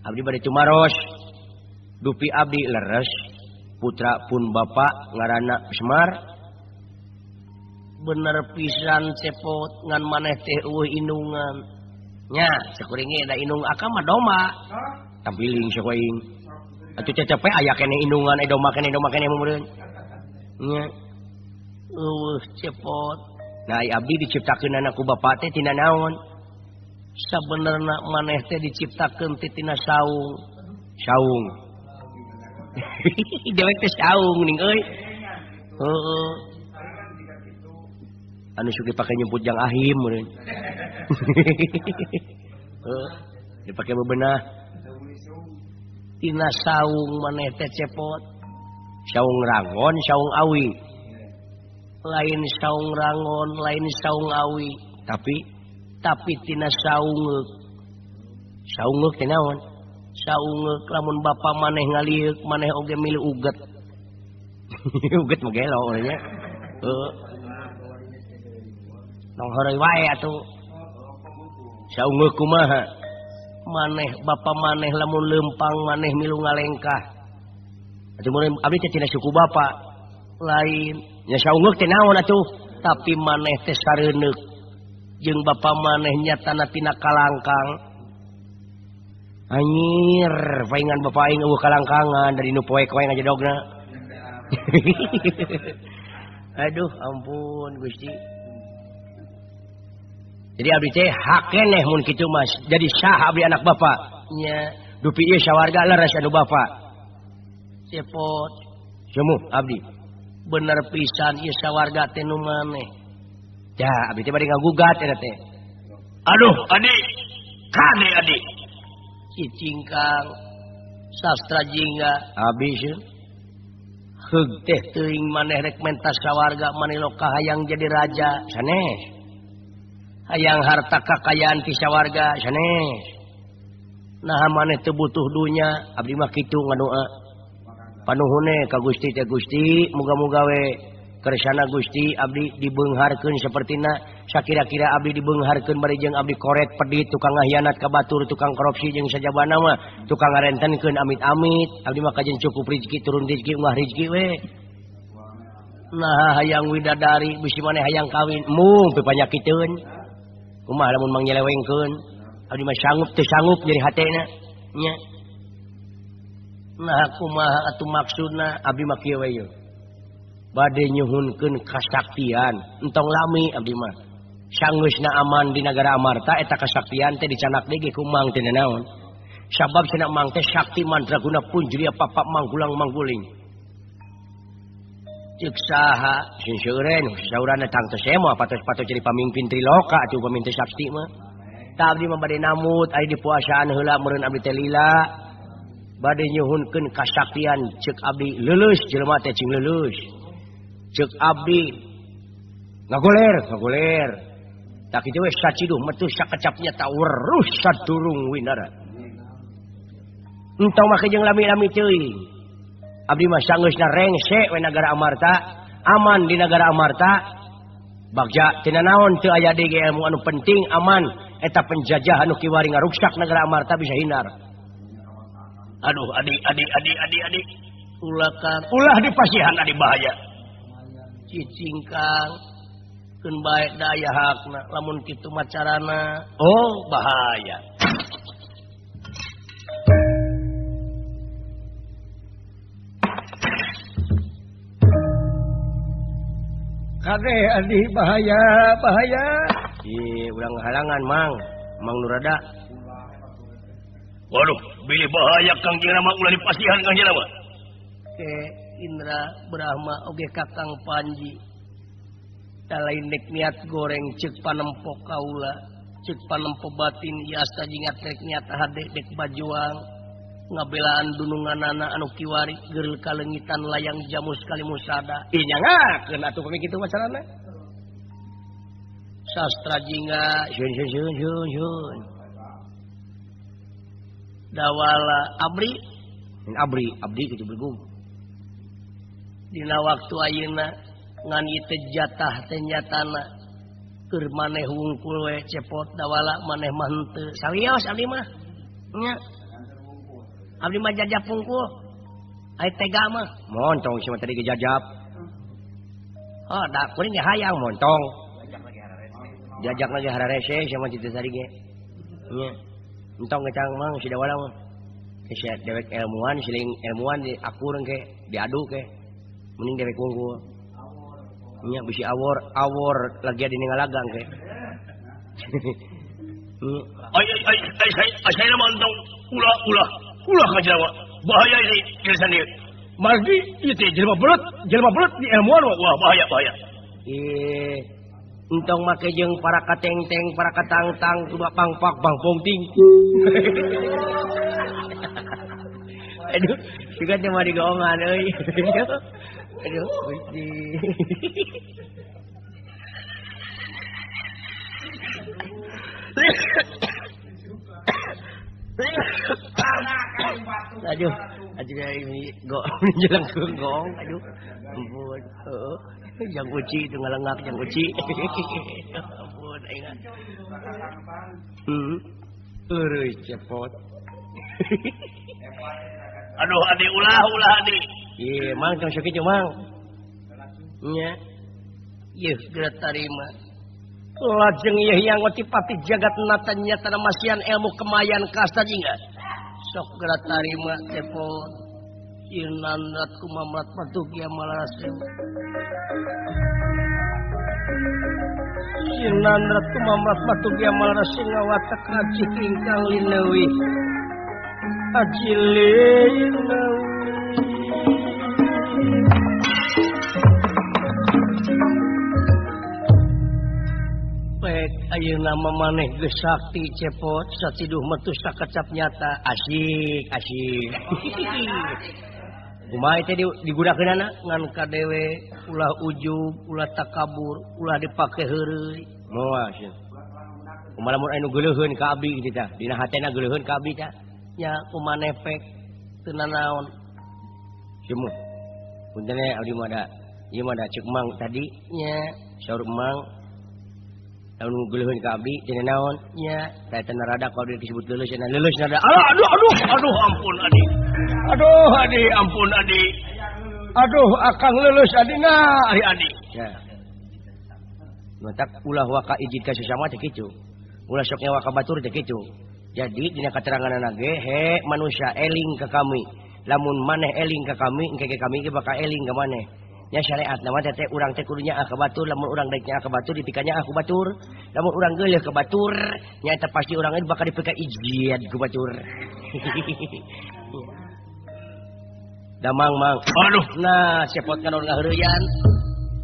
abdi bade tumaros. Dupi abdi leres putra pun bapak ngaranna Semar. Bener pisan cepot ngan maneh teh eueuh indungan. Nya sakuring ge da indung akang mah domba. Tampiling sakuring. Atuh cecep aya keneh indungan domba keneh meureun. Nya eueuh cepot. Nah abdi diciptakeun ku bapa teh tina naon? Sabenerna maneh teh diciptakeun ti tina saung. Saung. Dewek teh saung ning euy. Heeh. Anu suka pake nyumput jang ahim meureun. Heeh, dipake bebenah. Tina saung maneh teh cepot. Saung rangon, saung awi. Lain saung rangon, lain saung awi. Tapi tina saungeuk. Saungeuk teh naon? Saungeuk lamun bapa maneh ngaliuk, maneh oge milu uget. Uget mah gelo nya. Heeh. Tong heureuy wae atuh. Saungeuk kumaha? Maneh bapa maneh lamun leumpang maneh milu ngalengkah. Atuh mun abdi teh tina suku bapa. Lain nya saungeuk teh naon atuh? Tapi maneh teh sareuneuk jeung bapa maneh nyatana tina kalangkang. Anjir, paingan bapa aing eueuh kalangkangan dari nu poek wae ngajedogna. Aduh, ampun Gusti. Jadi abdi teh hak keneh mun kitu mas. Jadi sah abdi anak bapa. Nya dupi ieu sawarga leres anu bapa. Cepot. Sumuh abdi. Bener pisan ieu sawarga teh nu maneh. Ya abdi teh bade ngagugat eta teh. Aduh, adi. Kade adi. Cicingkang Sastra jingga habis heug teh teuing maneh rek mentas sawarga maneh loka hayang jadi raja sanes. Hayang harta kakayaan ti sawarga sanes. Nah maneh teu butuh dunya abdi mah kitu ngadoa. Panuhune ka Gusti teh Gusti muga-muga we kersana Gusti abdi dibeungharkeun sapertina sakira-kira abdi dibeungharkeun bari jeung abdi koret pedit tukang ngahianat ka batur tukang korupsi jeung sajabana mah tukang ngarentenkeun amit-amit abdi mah kajen cukup rezeki turun rezeki ungah rezeki we. Nah hayang widadari bisi maneh hayang kawin mung pipanyakiteun kumaha lamun mang nyelewengkeun abdi mah sanggup teu sanggup nyeri hatena nya. Nah kumaha atuh maksudna abdi mah kieu we yeuh bade nyuhunkeun kasaktian entong lami abdi mah sanggeusna aman di nagara Amarta eta kasaktian teh dicanak deui ge ku Mang teh naon sabab cenah Mang teh sakti mandraguna punjuria papak manggulang mangguling ceuk saha sing seureun saurana tangtos mah patos-patos jadi pamimpin Triloka atuh pamimpin sakti mah tah abdi mah bade namut ari di puasaan heula meureun abdi teh lila bade nyuhunkeun kasaktian ceuk abdi leuleus jelema teh cing leuleus ceuk abdi ngagoler ngagoler tak kitu we saciduh metu sakecapnya ta weruh sadurung winara entong make jeung lami-lami teuing abdi mah sanggeusna rengse we nagara Amarta aman di nagara Amarta bagja tina naon teu aya deui ilmu anu penting aman eta penjajah anu kiwari ngaruksak nagara Amarta bisa hindar. Aduh adi adi adi adi adi ulah kang ulah dipasihan adi bahaya cicing kang keun bae daya hakna lamun kitu macarana oh bahaya. Kade adi bahaya bahaya ih urang halangan mang mang nurada. Waduh bilih bahaya Kang Jelema ulah dipasihan Kang Jelema. Ke Indra Brahma oge Kakang Panji lain dek niat goreng ceuk panempok kaula ceuk panempok batin iasta jingat rek niat hade dek bajuang ngabelaan dununganana anu kiwari geureuh kaleungitan layang jamus kalimusada ih nyangakeun atuh pami kitu macarana sastra jingga syun syun syun syun syun dawala abri abri abdi kitu bergum dina waktu ayeuna ngan ieu teh jatah teh nyatana keur maneh wungkul we cepot dawala maneh mah henteu sawios abdi mah nya abdi mah jajap wungkul ai tega mah montong sia tadi ge jajap oh da kuring ge hayang montong jajak lagi hararese sia mah kitu tadi ge nya entong ngecang mang si dawala mah sia dewek ilmuwan siling ilmuwan diakur ke diadu ke mending dewek wungkul nya bisi awor awor lagi ada ngalagang ke. Ai ai ai ai saya mantong ulah ulah ulah ka Jawa bahaya ini tulisan ieu margi ieu teh jelema belut di ilmuwan wah bahaya bahaya ih entong make jeung para kateng-teng para katang-tang tuba pangpak bangpong ting. Aduh siga teh mah digoongan euy. Aduh, Gusti. Aduh, aduh ini go jelang gong, aduh. Ampun. Heeh. Jang kuci itu ngalengak jang kuci. Ampun aing. Eueuh cepot. Aduh adi ulah ulah adi. Ye, mang tong sakitu mang. Nya. Yeuh geura tarima. Lajeng yeuh yang otipati jagat nata nyata masian ilmu kemayan kasta jingga. Sok geura tarima cepot. Inanrat kumamrat patugia malarasem. Inanrat kumamrat patugia malarasem ngawatek rajih ingkang lineuwih. Aji lineuwih. Baik Ayeuna mah maneh geus sakti cepot satiduh metu sakecap nyata asik asik. Kumaha teh digunakeunana ngan kadewe ulah ujub ulah takabur ulah dipake heureuy moal cenah. Kumaha lamun anu geuleuheun ka abdi kitu tah dina hatena geuleuheun ka abdi tah nya kumaha nefek teu nanaon. Sumuh punten abdi mah da ieu mah da ceuk mang tadi nya saur mang lamun geuleuheun ka abdi teu naon nya tah eta rada ku abdi disebut leuleus cenah leuleus rada aduh aduh aduh ampun adi. Aduh adi ampun adi. Aduh akang lulus adina ari adi. Ya. Matak ulah waka ijid ka sesama teh kitu. Ulah sok nyawa ka batur teh kitu. Jadi dina kateranganna ge he manusia eling ka kami. Lamun maneh eling ka kami engke ge kami ge bakal eling ka maneh. Nya syariat na mah teh urang teh kudu nyaah ka batur, lamun urang daek nyaah ka batur dipika nyaah ku batur. Lamun urang geuleuh ka batur, nya eta pasti urang ge bakal dipika ijid ku batur. Damang mang. Aduh, nah cepot kan urang ngaheureuyan.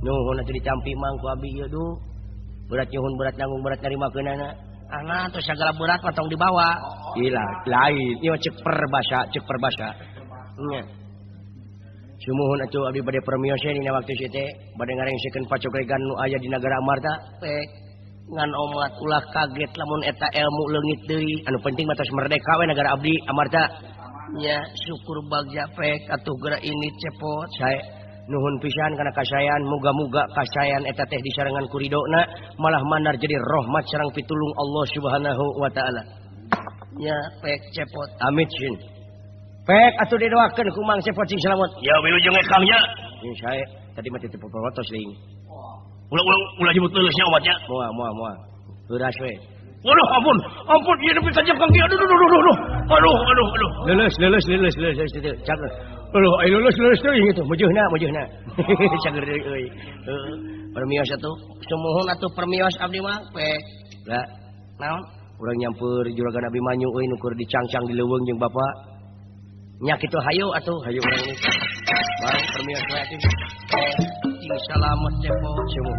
Nuhun atuh dicampi mang ku abi ieu duh. Berat nyuhun berat nanggung berat narimakeunana. Ah atuh sagala berat mah tong dibawa. Gila, lain. Ieu cek perbasa, cek perbasa. Nya. Sumuhun atuh abdi bade permios dina waktu ieu teh bade ngarengsekeun pacogregan nu aya di nagara Amarta. Pek ngan omat ulah kaget lamun eta ilmu leungit deui. Anu penting mah tos merdeka we nagara abdi Amarta. Nya syukur bagja pek atuh geura ini cepot sae nuhun pisan kana kasayan muga-muga kasayan eta teh disarengan ku ridona malah mandar jadi rahmat sareng pitulung Allah Subhanahu wa taala. Nya pek cepot amit sin. Pek atuh didoakeun ku Mang Cepot sing selamat. Ya wilujeng Kang nya. Sing sae tadi mah teu popotos deui. Ulah ulah ulah jebut leuleusnya obatnya. Moal moal moal. Heuras we. Waduh, ampun, ampun, ieu nepi ka jengkang aduh, aduh, aduh, aduh, aduh, aduh, aduh. Leuleus, leuleus, leuleus, leuleus, cager. Aduh, ayo leuleus, leuleus teuing itu, meujeunna, meujeunna. Cager deui euy. Heeh, permios atuh, sumuhun atuh permios abdi mah, pe. Lah, naon? Urang nyampeur juragan Abimanyu euy nu keur dicangcang di leuweung jeung bapa. Nya kitu hayu atuh, hayu urang ini. Bang, permios we atuh. Cing salamet cepot sumuhun.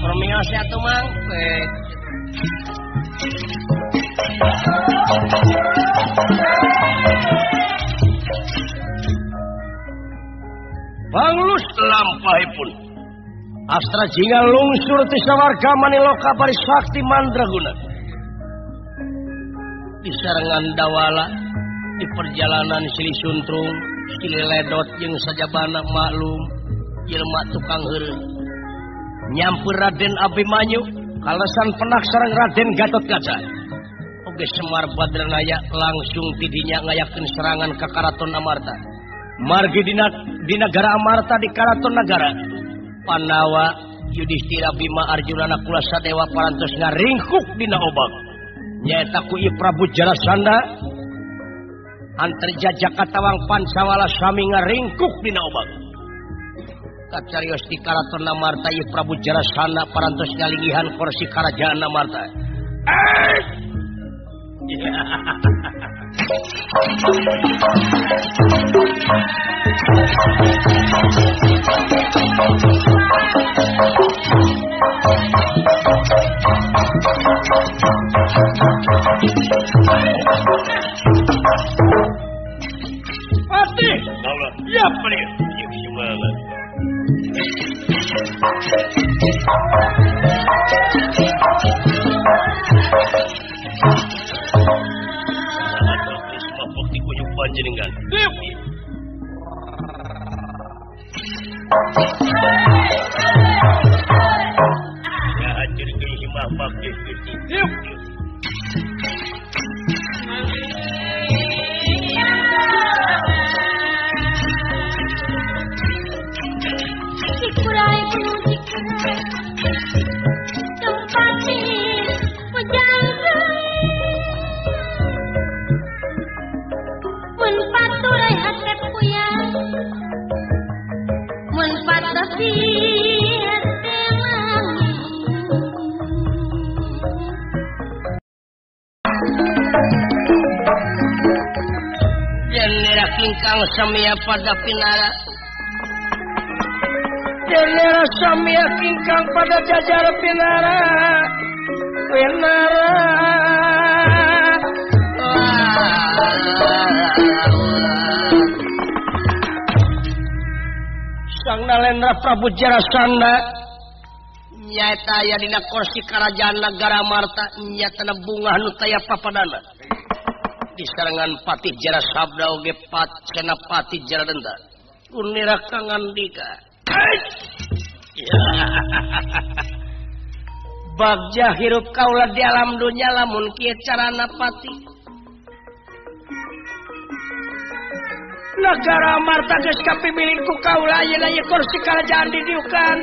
Permios atuh Mang. Panglus lampahipun Astra Jingga lungsur ti sawarga maniloka bari sakti mandraguna. Disarengan dawala di perjalanan silih suntrung, silih ledot jeung sajabana maklum jelema tukang heureuy. Nyampeur Raden Abimanyu kalesan penak sareng Raden Gatotkaca. Oge Semar Badranaya langsung tidinya ngayakeun serangan ka Karaton Amarta. Margi di nagara Amarta di Karaton Nagara. Pandawa Yudhistira Bima Arjuna Nakula Sadewa parantos ngaringkuk dina obak. Nyaeta ku ieu Prabu Jarasandha antarja Jakatawang Pancawala sami ngaringkuk dina obak. Kacarios di Karaton Amarta ieu Prabu Jarasandha parantos ngalingihan kursi Karajaan Amarta. Pasti. Ya, pelir. Gimana? Panjenengan. Ya hancur ke himah bakti Gusti. ingkang samia pada pinara. Denera samia ingkang pada jajar pinara. Pinara. Sang Nalendra Prabu Jarasandha nyaeta aya dina kursi kerajaan negara Marta nyatana bungah nu taya papadana. Disarengan Patih Jarasabda oge Pat Senapati Jaradenta. Unira kangandika. Bagja hirup kaula di alam dunya lamun kieu carana pati. Negara Marta geus kapimilik ku kaula ayeuna ieu kursi kerajaan didiukan.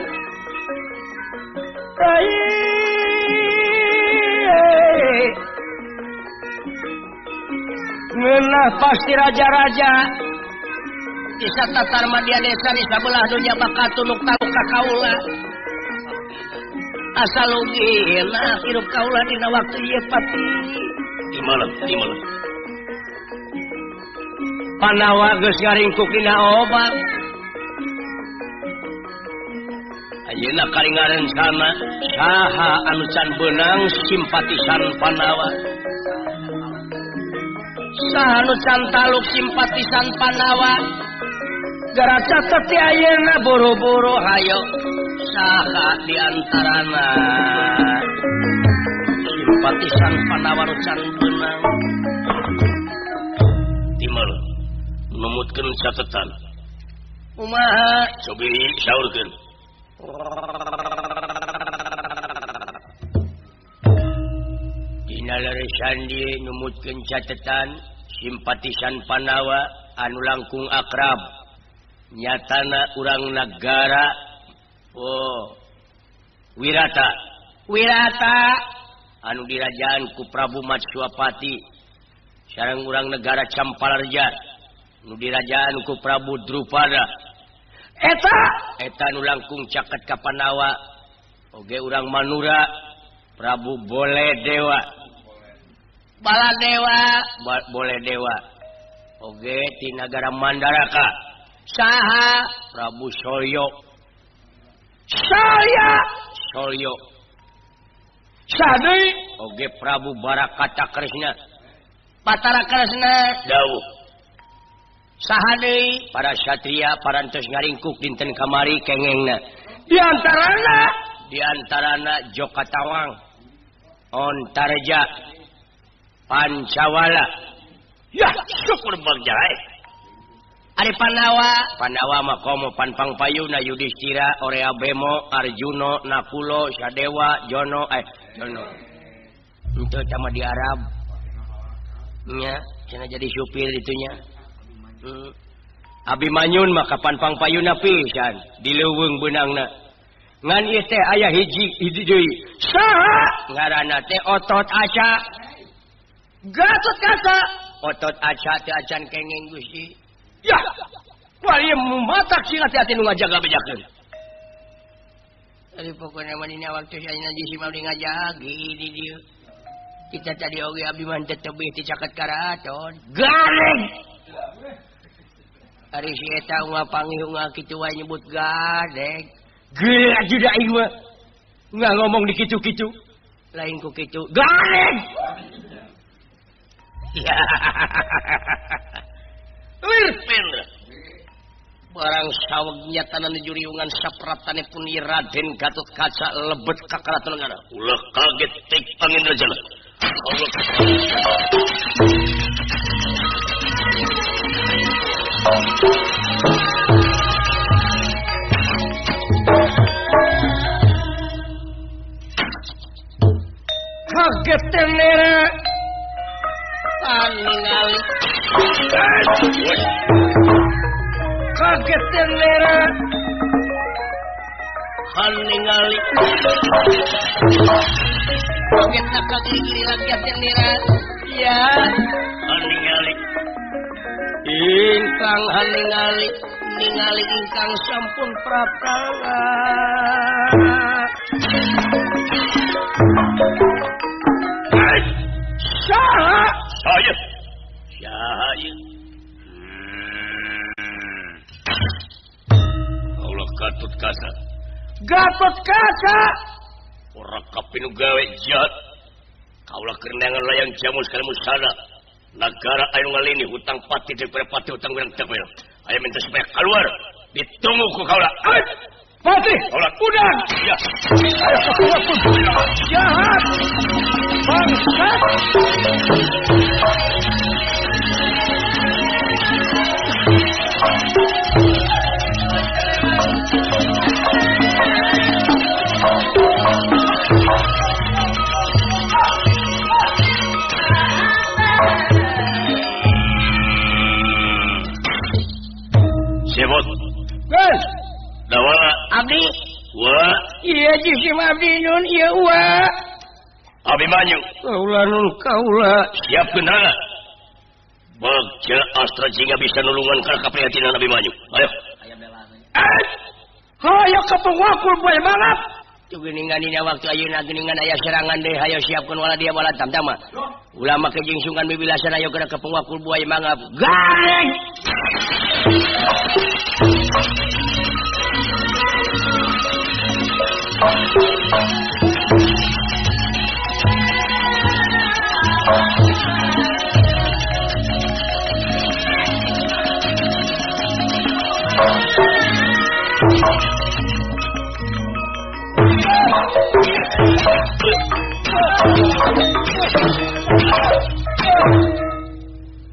Ngeunah pasti raja-raja di satatar madya desa di sabelah dunya bakal tunuk taluk ka kaula. Asal ugi nah hirup kaula dina waktu ieu pati. Di malam, di malam. Panawa geus ngaringkuk dina obat. Ayeuna karingaren sana saha anu can beunang simpatisan Panawa. Saha anu can taluk simpatisan Panawa. Gara catet ti ayeuna buru-buru hayo saha di antarana simpatisan Panawa nu can beunang. Timal numutkeun catetan. Kumaha? Cobi saurkeun. Dina leresan dieu numutkeun catetan simpatisan Panawa anu langkung akrab nyatana urang nagara oh Wirata Wirata anu dirajaan ku Prabu Matswapati sareng urang negara Campalarja nu dirajaan ku Prabu Drupada. Eta eta nu langkung caket ka Panawa oge urang Manura Prabu Boledewa Baladewa Boledewa oge ti nagara Mandaraka saha Prabu Solyo Salya Solyo saha oge Prabu Barakata Kresna Batara Kresna dawuh saha deui para satria parantos ngaringkuk dinten kamari kengengna diantarana Joka Tawang Ontarja Pancawala. Ya syukur bagja Ari Panawa Panawa mah komo Panpang Payuna Yudhistira Orea Bemo Arjuno Nakulo Sadewa Jono Jono itu sama di Arab nya cenah jadi supir itunya. Abimanyun maka Panpang Payuna pisan di leuweung beunangna ngan ieu teh aya hiji hiji deui saha ngaranna teh Otot Aca Gatot Kaca Otot Aca teh acan kengeng Gusti. Ya wah ieu matak sing hati-hati nu ngajaga bejakeun. Ari pokona mah dina waktu ayeuna di simah ngajagi di dieu kita tadi oge abdi mah teu tebih ti caket karaton gareng. Ari si eta unggal panggih unggal kitu wae nyebut gadeg. Geura juda aing mah. Unggal ngomong di kitu-kitu. Lain ku kitu. Gadeg. Wirpin. Barang saweg nyatana juriungan sapratane pun Raden Gatot Kaca lebet ka karaton negara. Ulah kaget tik angin rajana. Allah. Kaget tenera ningali kaget tenera ningali kaget tak kagiri lagi tenera ya ningali ingkang haningali ningali ingkang sampun praptala. Saha saya saha ieu. Gatot Kaca. Gatot Kaca. Ora kapinu gawe jahat. Kaula keur neangan layang jamus kalimusada. Nagara anu ngalini hutang pati daripada pati hutang urang teh. Aya minta supaya keluar. Ditunggu ku kaula. Pati, kaula udang. Ya. Jahat. Bangsat. Sebot. Guys. Dawa abdi. Wa. Iya jisim abdi nun ieu wa. Abimanyu. Kaula nun kaula. Siapkeun heula. Bagja Astra Jingga bisa nulungan kana kaprihatinan Abimanyu. Ayo. Aya belana. Hayo ka pengwakul bae mangap. Tuh geuningan dina waktu ayeuna geuningan aya serangan deui hayo siapkeun wala dia wala tamtama. Ulah make jeung sungkan bibilasan ayo geura ka pengwakul buaya mangap. Gareng.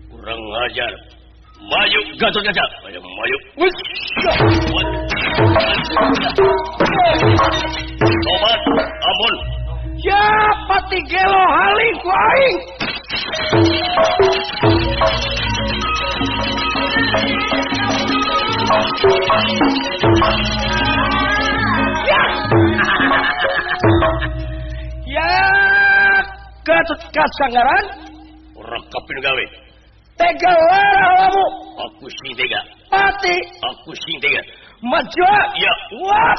Kurang ajar. Maju Gatot Kaca. Ayo maju. Tobat, ampun. Siapa tigelo haling ku aing. Ya. Ya, Gatot Kaca ngaran. Ora kapin gawe. Tega lara lamu. Aku sing tega. Pati. Aku sing tega. Maju. Ya. Wah.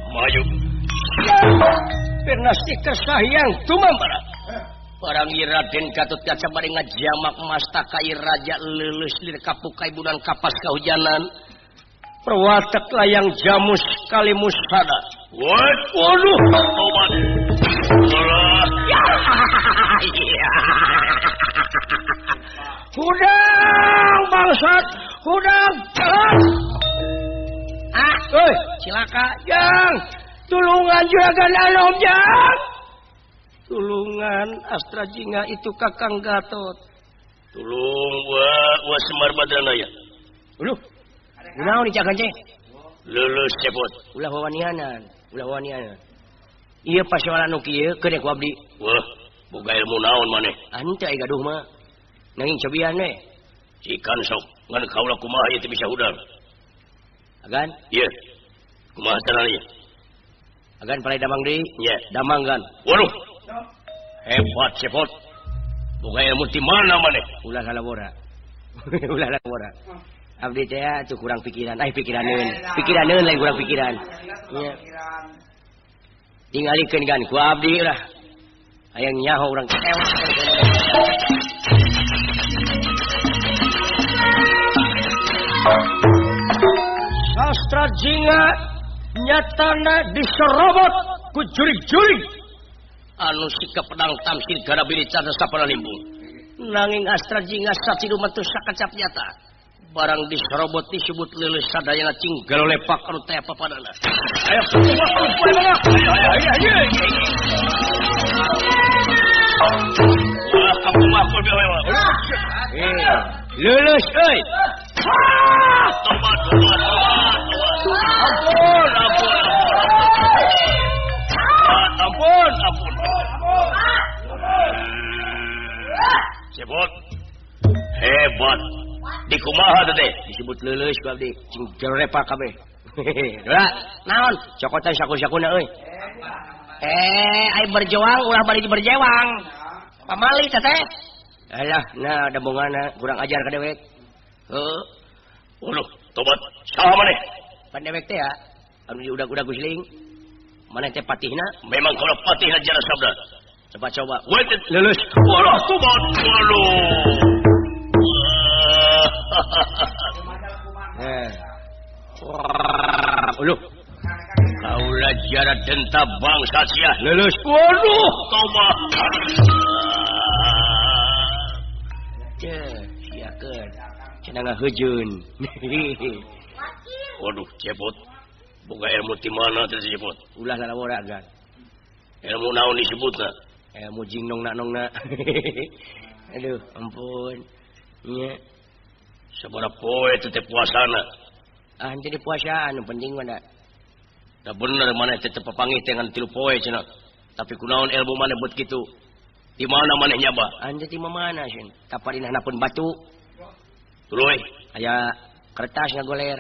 Maju. Pernasti kesahyang tumambara. Barang Raden Gatot Kaca bari ngajamak mastaka raja leuleus lir kapukai bulan kapas kahujanan. Perwatek layang jamus kalimusada. Waduh, tobat. Hudang bangsat, hudang jalan. Ah, oi, cilaka jang. Tulungan juragan anom jang. Tulungan Astra Jingga itu Kakang Gatot. Tulung wa Semar Badranaya. Uluh. Kunaon dicakan ceh? Lulus cepot. Ulah wawanianan, ulah wawanianan. Ieu pasoalan nu kieu keun ku abdi. Wah, boga ilmu naon maneh? Anu teh aya gaduh mah. Nanging cobian we. Cikan sok, ngan kaula kumaha ieu teh bisa hudang. Agan? Ieu. Kumaha carana ieu? Agan palai damang deui? Nya, damang gan. Waduh. Hebat cepot. Boga ilmu ti mana maneh? Ulah salabora. Ulah salabora. Abdi teh atuh kurang pikiran. Ai pikiraneun. Pikiraneun lain kurang pikiran. Nya. Tingalikeun gan ku abdi lah. Hayang nyaho urang ewek. Sastra Jingga nyatana diserobot ku jurig-jurig anu sikap pedang tamsil gara biri cada sapana limbung. Nanging Astra Jingga sacidu metu sakecap nyata. Barang diserobot disebut leuleus sadayana cing galolepak anu teh papadana. Ayo ayo ayo. Wah, kampung aku Lulus euy. Tobat, tobat, tobat. Ampun, ampun, ampun. Ampun, ampun. Cepot. Hebat. Di kumaha teh disebut leuleus ku abdi cing galolepak kabeh. Naon cokotan saku-sakuna euy. Ai berjuang ulah bari berjewang. Pamali teh teh. Alah, nah ada bongana kurang ajar ka dewek. Heuh. Waduh, tobat. Saha maneh? Pan dewek teh ya. Anu diudag-udag gusling. Maneh teh patihna? Memang kalau patihna jara sabda. Coba-coba. Lulus. Waduh, tobat. Waduh. Uluh. Kaula jara denta bangsa sia. Lulus. Waduh, tobat. Ceh, siakeun. Cenah ngahejeun. Waduh, cepot. Boga ilmu ti mana teh cepot? Ulah lalawora gan. Ilmu naon disebutna? Ilmu jing nongna nongna. Aduh, ampun. Nya. Sabaraha poe teh teh puasana? Ah, henteu di puasaan, nu penting mah da. Da bener maneh teh teu papanggih teh ngan 3 poe cenah. Tapi kunaon ilmu maneh beut kitu? Di mana maneh nyaba? Anjeun ti mana sieun? Tapa dina handapeun batu. Tuluy, aya kertas ngagoler.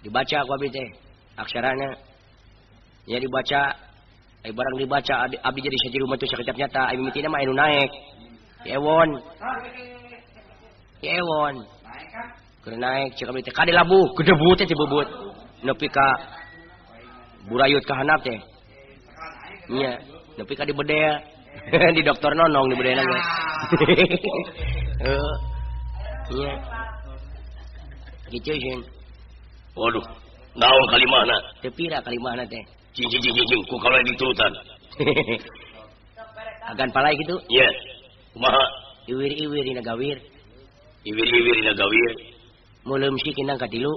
Dibaca ku abdi teh aksarana. Nya dibaca, ai barang dibaca abdi jadi sajiru mah teu sakecap nyata, ai mimitina mah anu naek. Ki Ewon. Ki Ewon. Keur naek cek abdi teh kade labuh, gedebut teh dibebut. Nepi ka burayut ka handap teh. Nya, nepi ka dibedel. Di dokter nonong di bedena ge. Heeh. Nya. Kitu sieun. Waduh, naon kalimahna? Teu pira kalimahna teh. Jing jing jing jing ku kalau diturutan. Agan palai kitu? Iya. Kumaha? Iwir-iwir dina gawir. Iwir-iwir dina gawir. Meuleum si kinang katilu.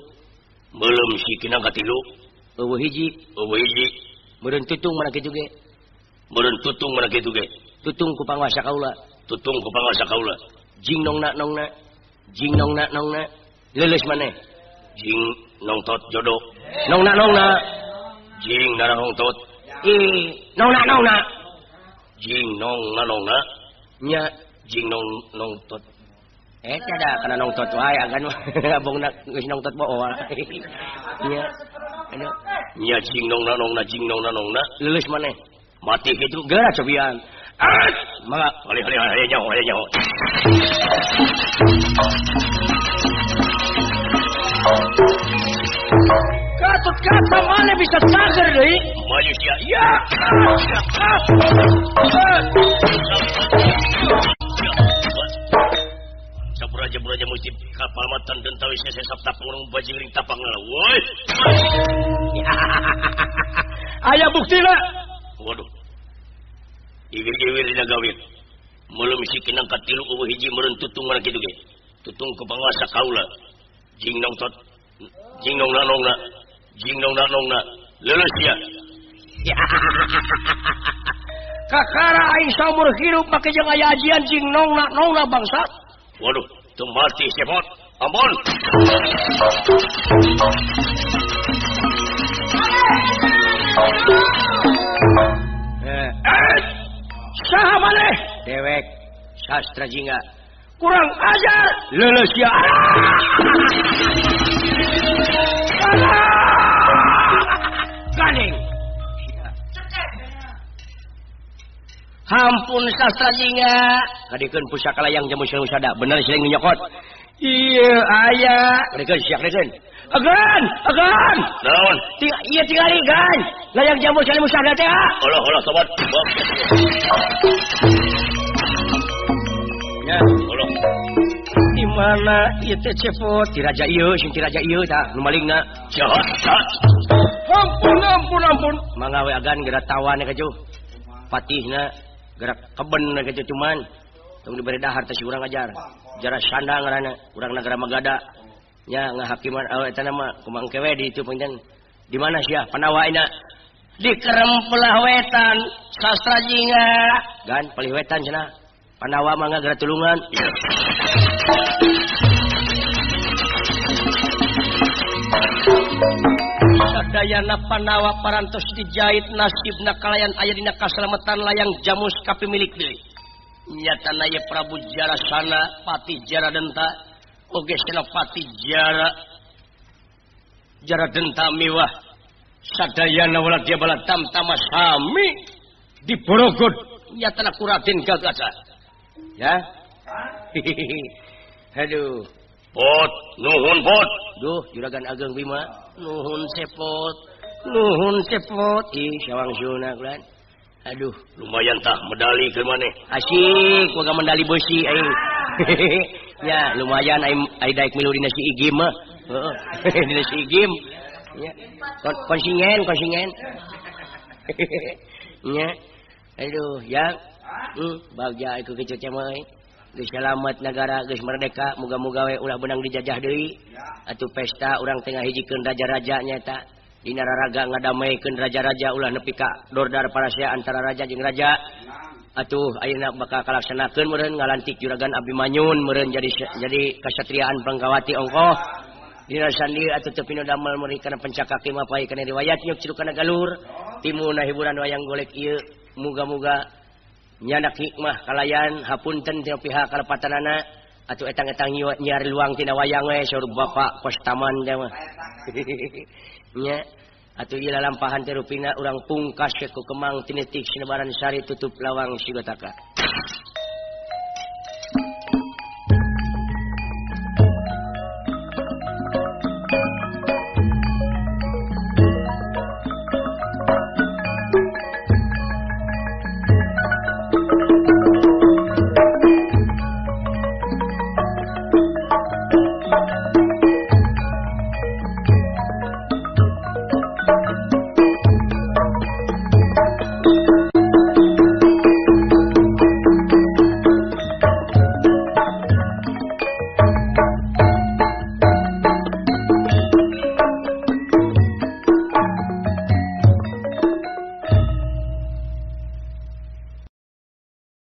Meuleum si kinang katilu. Eueuh hiji, eueuh hiji. Meureun tutung mana kitu ge? Meureun tutung mana kitu ge? Tutung ku panguasa kaula. Tutung ku panguasa kaula. Jing nongna nongna. Jing nongna nongna. Leuleus maneh. Jing nongtot jodoh. Nongna nongna. Jing narangtot. Ih, nongna nongna. Jing nongna nongna. Nya jing nong nongtot. Tiada kana nongtot wae agan abongna geus nongtot bool. Nya. Anu nya jing nongna nongna jing nongna nongna. Leuleus maneh. Mati kitu geura cobian. Ah, mangga alih-alih aya nyaho aya nyaho. Katut kata mana bisa cager deui? Maju sia. Ya. Sapuraja-puraja musti kapalamatan dan tawis sesap tapang bajing tapang lah. Woi. Aya buktina. Waduh. Iwir-iwir dina gawir. Meuleum si kinang katilu eueuh hiji meureun tutung mana kitu ge. Tutung ku panguasa kaula. Jing nong tot. Jing nong na nongna. Jing nong na nongna. Leuleus sia. Kakara aing saumur hirup make jeung aya ajian jing nongna nongna bangsa. Waduh, teu mati cepot. Ampun. Saha maneh? Dewek sastra jingga. Kurang ajar. Leuleus sia. Ganing. Hampun sastra jingga. Kadikeun pusaka layang jamu sada. Bener siling nyokot. Ieu aya. Kadikeun sia kadikeun. Agan, agan. Naon? Ieu tingali gan. Layang jamu sada teh. Allah Allah sobat. Ya, Allah. Di mana ieu teh cepot? Ti raja ieu, sing ti raja ieu tah, nu malingna. Jahat, jahat. Ampun, ampun, ampun. Mangga we agan geura tawan ka jauh. Patihna gerak keben ka jauh cuman. Tong dibere dahar teh si urang ajar. Jara sanda ngaranna, urang nagara Magada. Nya ngahakiman eta nama kumaha engke we di itu panginten. Di mana sia Pandawa ayeuna? Di Kerempelah Wetan, sastra jingga. Gan palih wetan cenah. Pandawa mangga geura tulungan. Sadayana Pandawa parantos dijait nasibna kalayan aya dina kasalamatan layang jamus kapimilik deui. Nyatana ye Prabu Jarasana, Patih Jaradenta, oge Senopati Jara Jara denta miwah sadayana wala dia bala tamtama sami diborogod nyatana ku Raden Gagaca. Ya. Aduh. Pot, nuhun pot. Duh, Juragan Ageng Bima, nuhun sepot. Nuhun sepot. Ih, sawang suna kulan. Aduh, lumayan tah medali ke maneh. Asik, boga medali besi aing. Ya, lumayan aing aing daek milu dina si Igim mah. Heeh. Dina si Igim. Ya. Konsingen, konsingen. Nya. Aduh, ya. Bagja ieu kitu teh mah. Geus salamet nagara, geus merdeka, muga-muga we ulah benang dijajah deui. Atuh pesta urang teh ngahijikeun raja-raja nyaeta. Dina raraga ngadamaikeun raja-raja ulah nepi ka dordar parasea antara raja jeung raja. Atuh ayeuna bakal kalaksanakeun meureun ngalantik Juragan Abimanyun meureun jadi kasatriaan Prangkawati ongkoh. Dina sandi atuh teu pino damel meuri kana pencakak mah pae kana riwayat nyuk cirukan galur. Timuna hiburan wayang golek ieu muga-muga nyandak hikmah kalayan hapunten tina pihak kalepatanana atuh etang-etang nyiar luang tina wayang we saur bapak kos taman teh mah. Nya atuh ieu lalampahan teh rupina urang pungkas ku Kemang tinetik sinebaran sari tutup lawang sigotaka.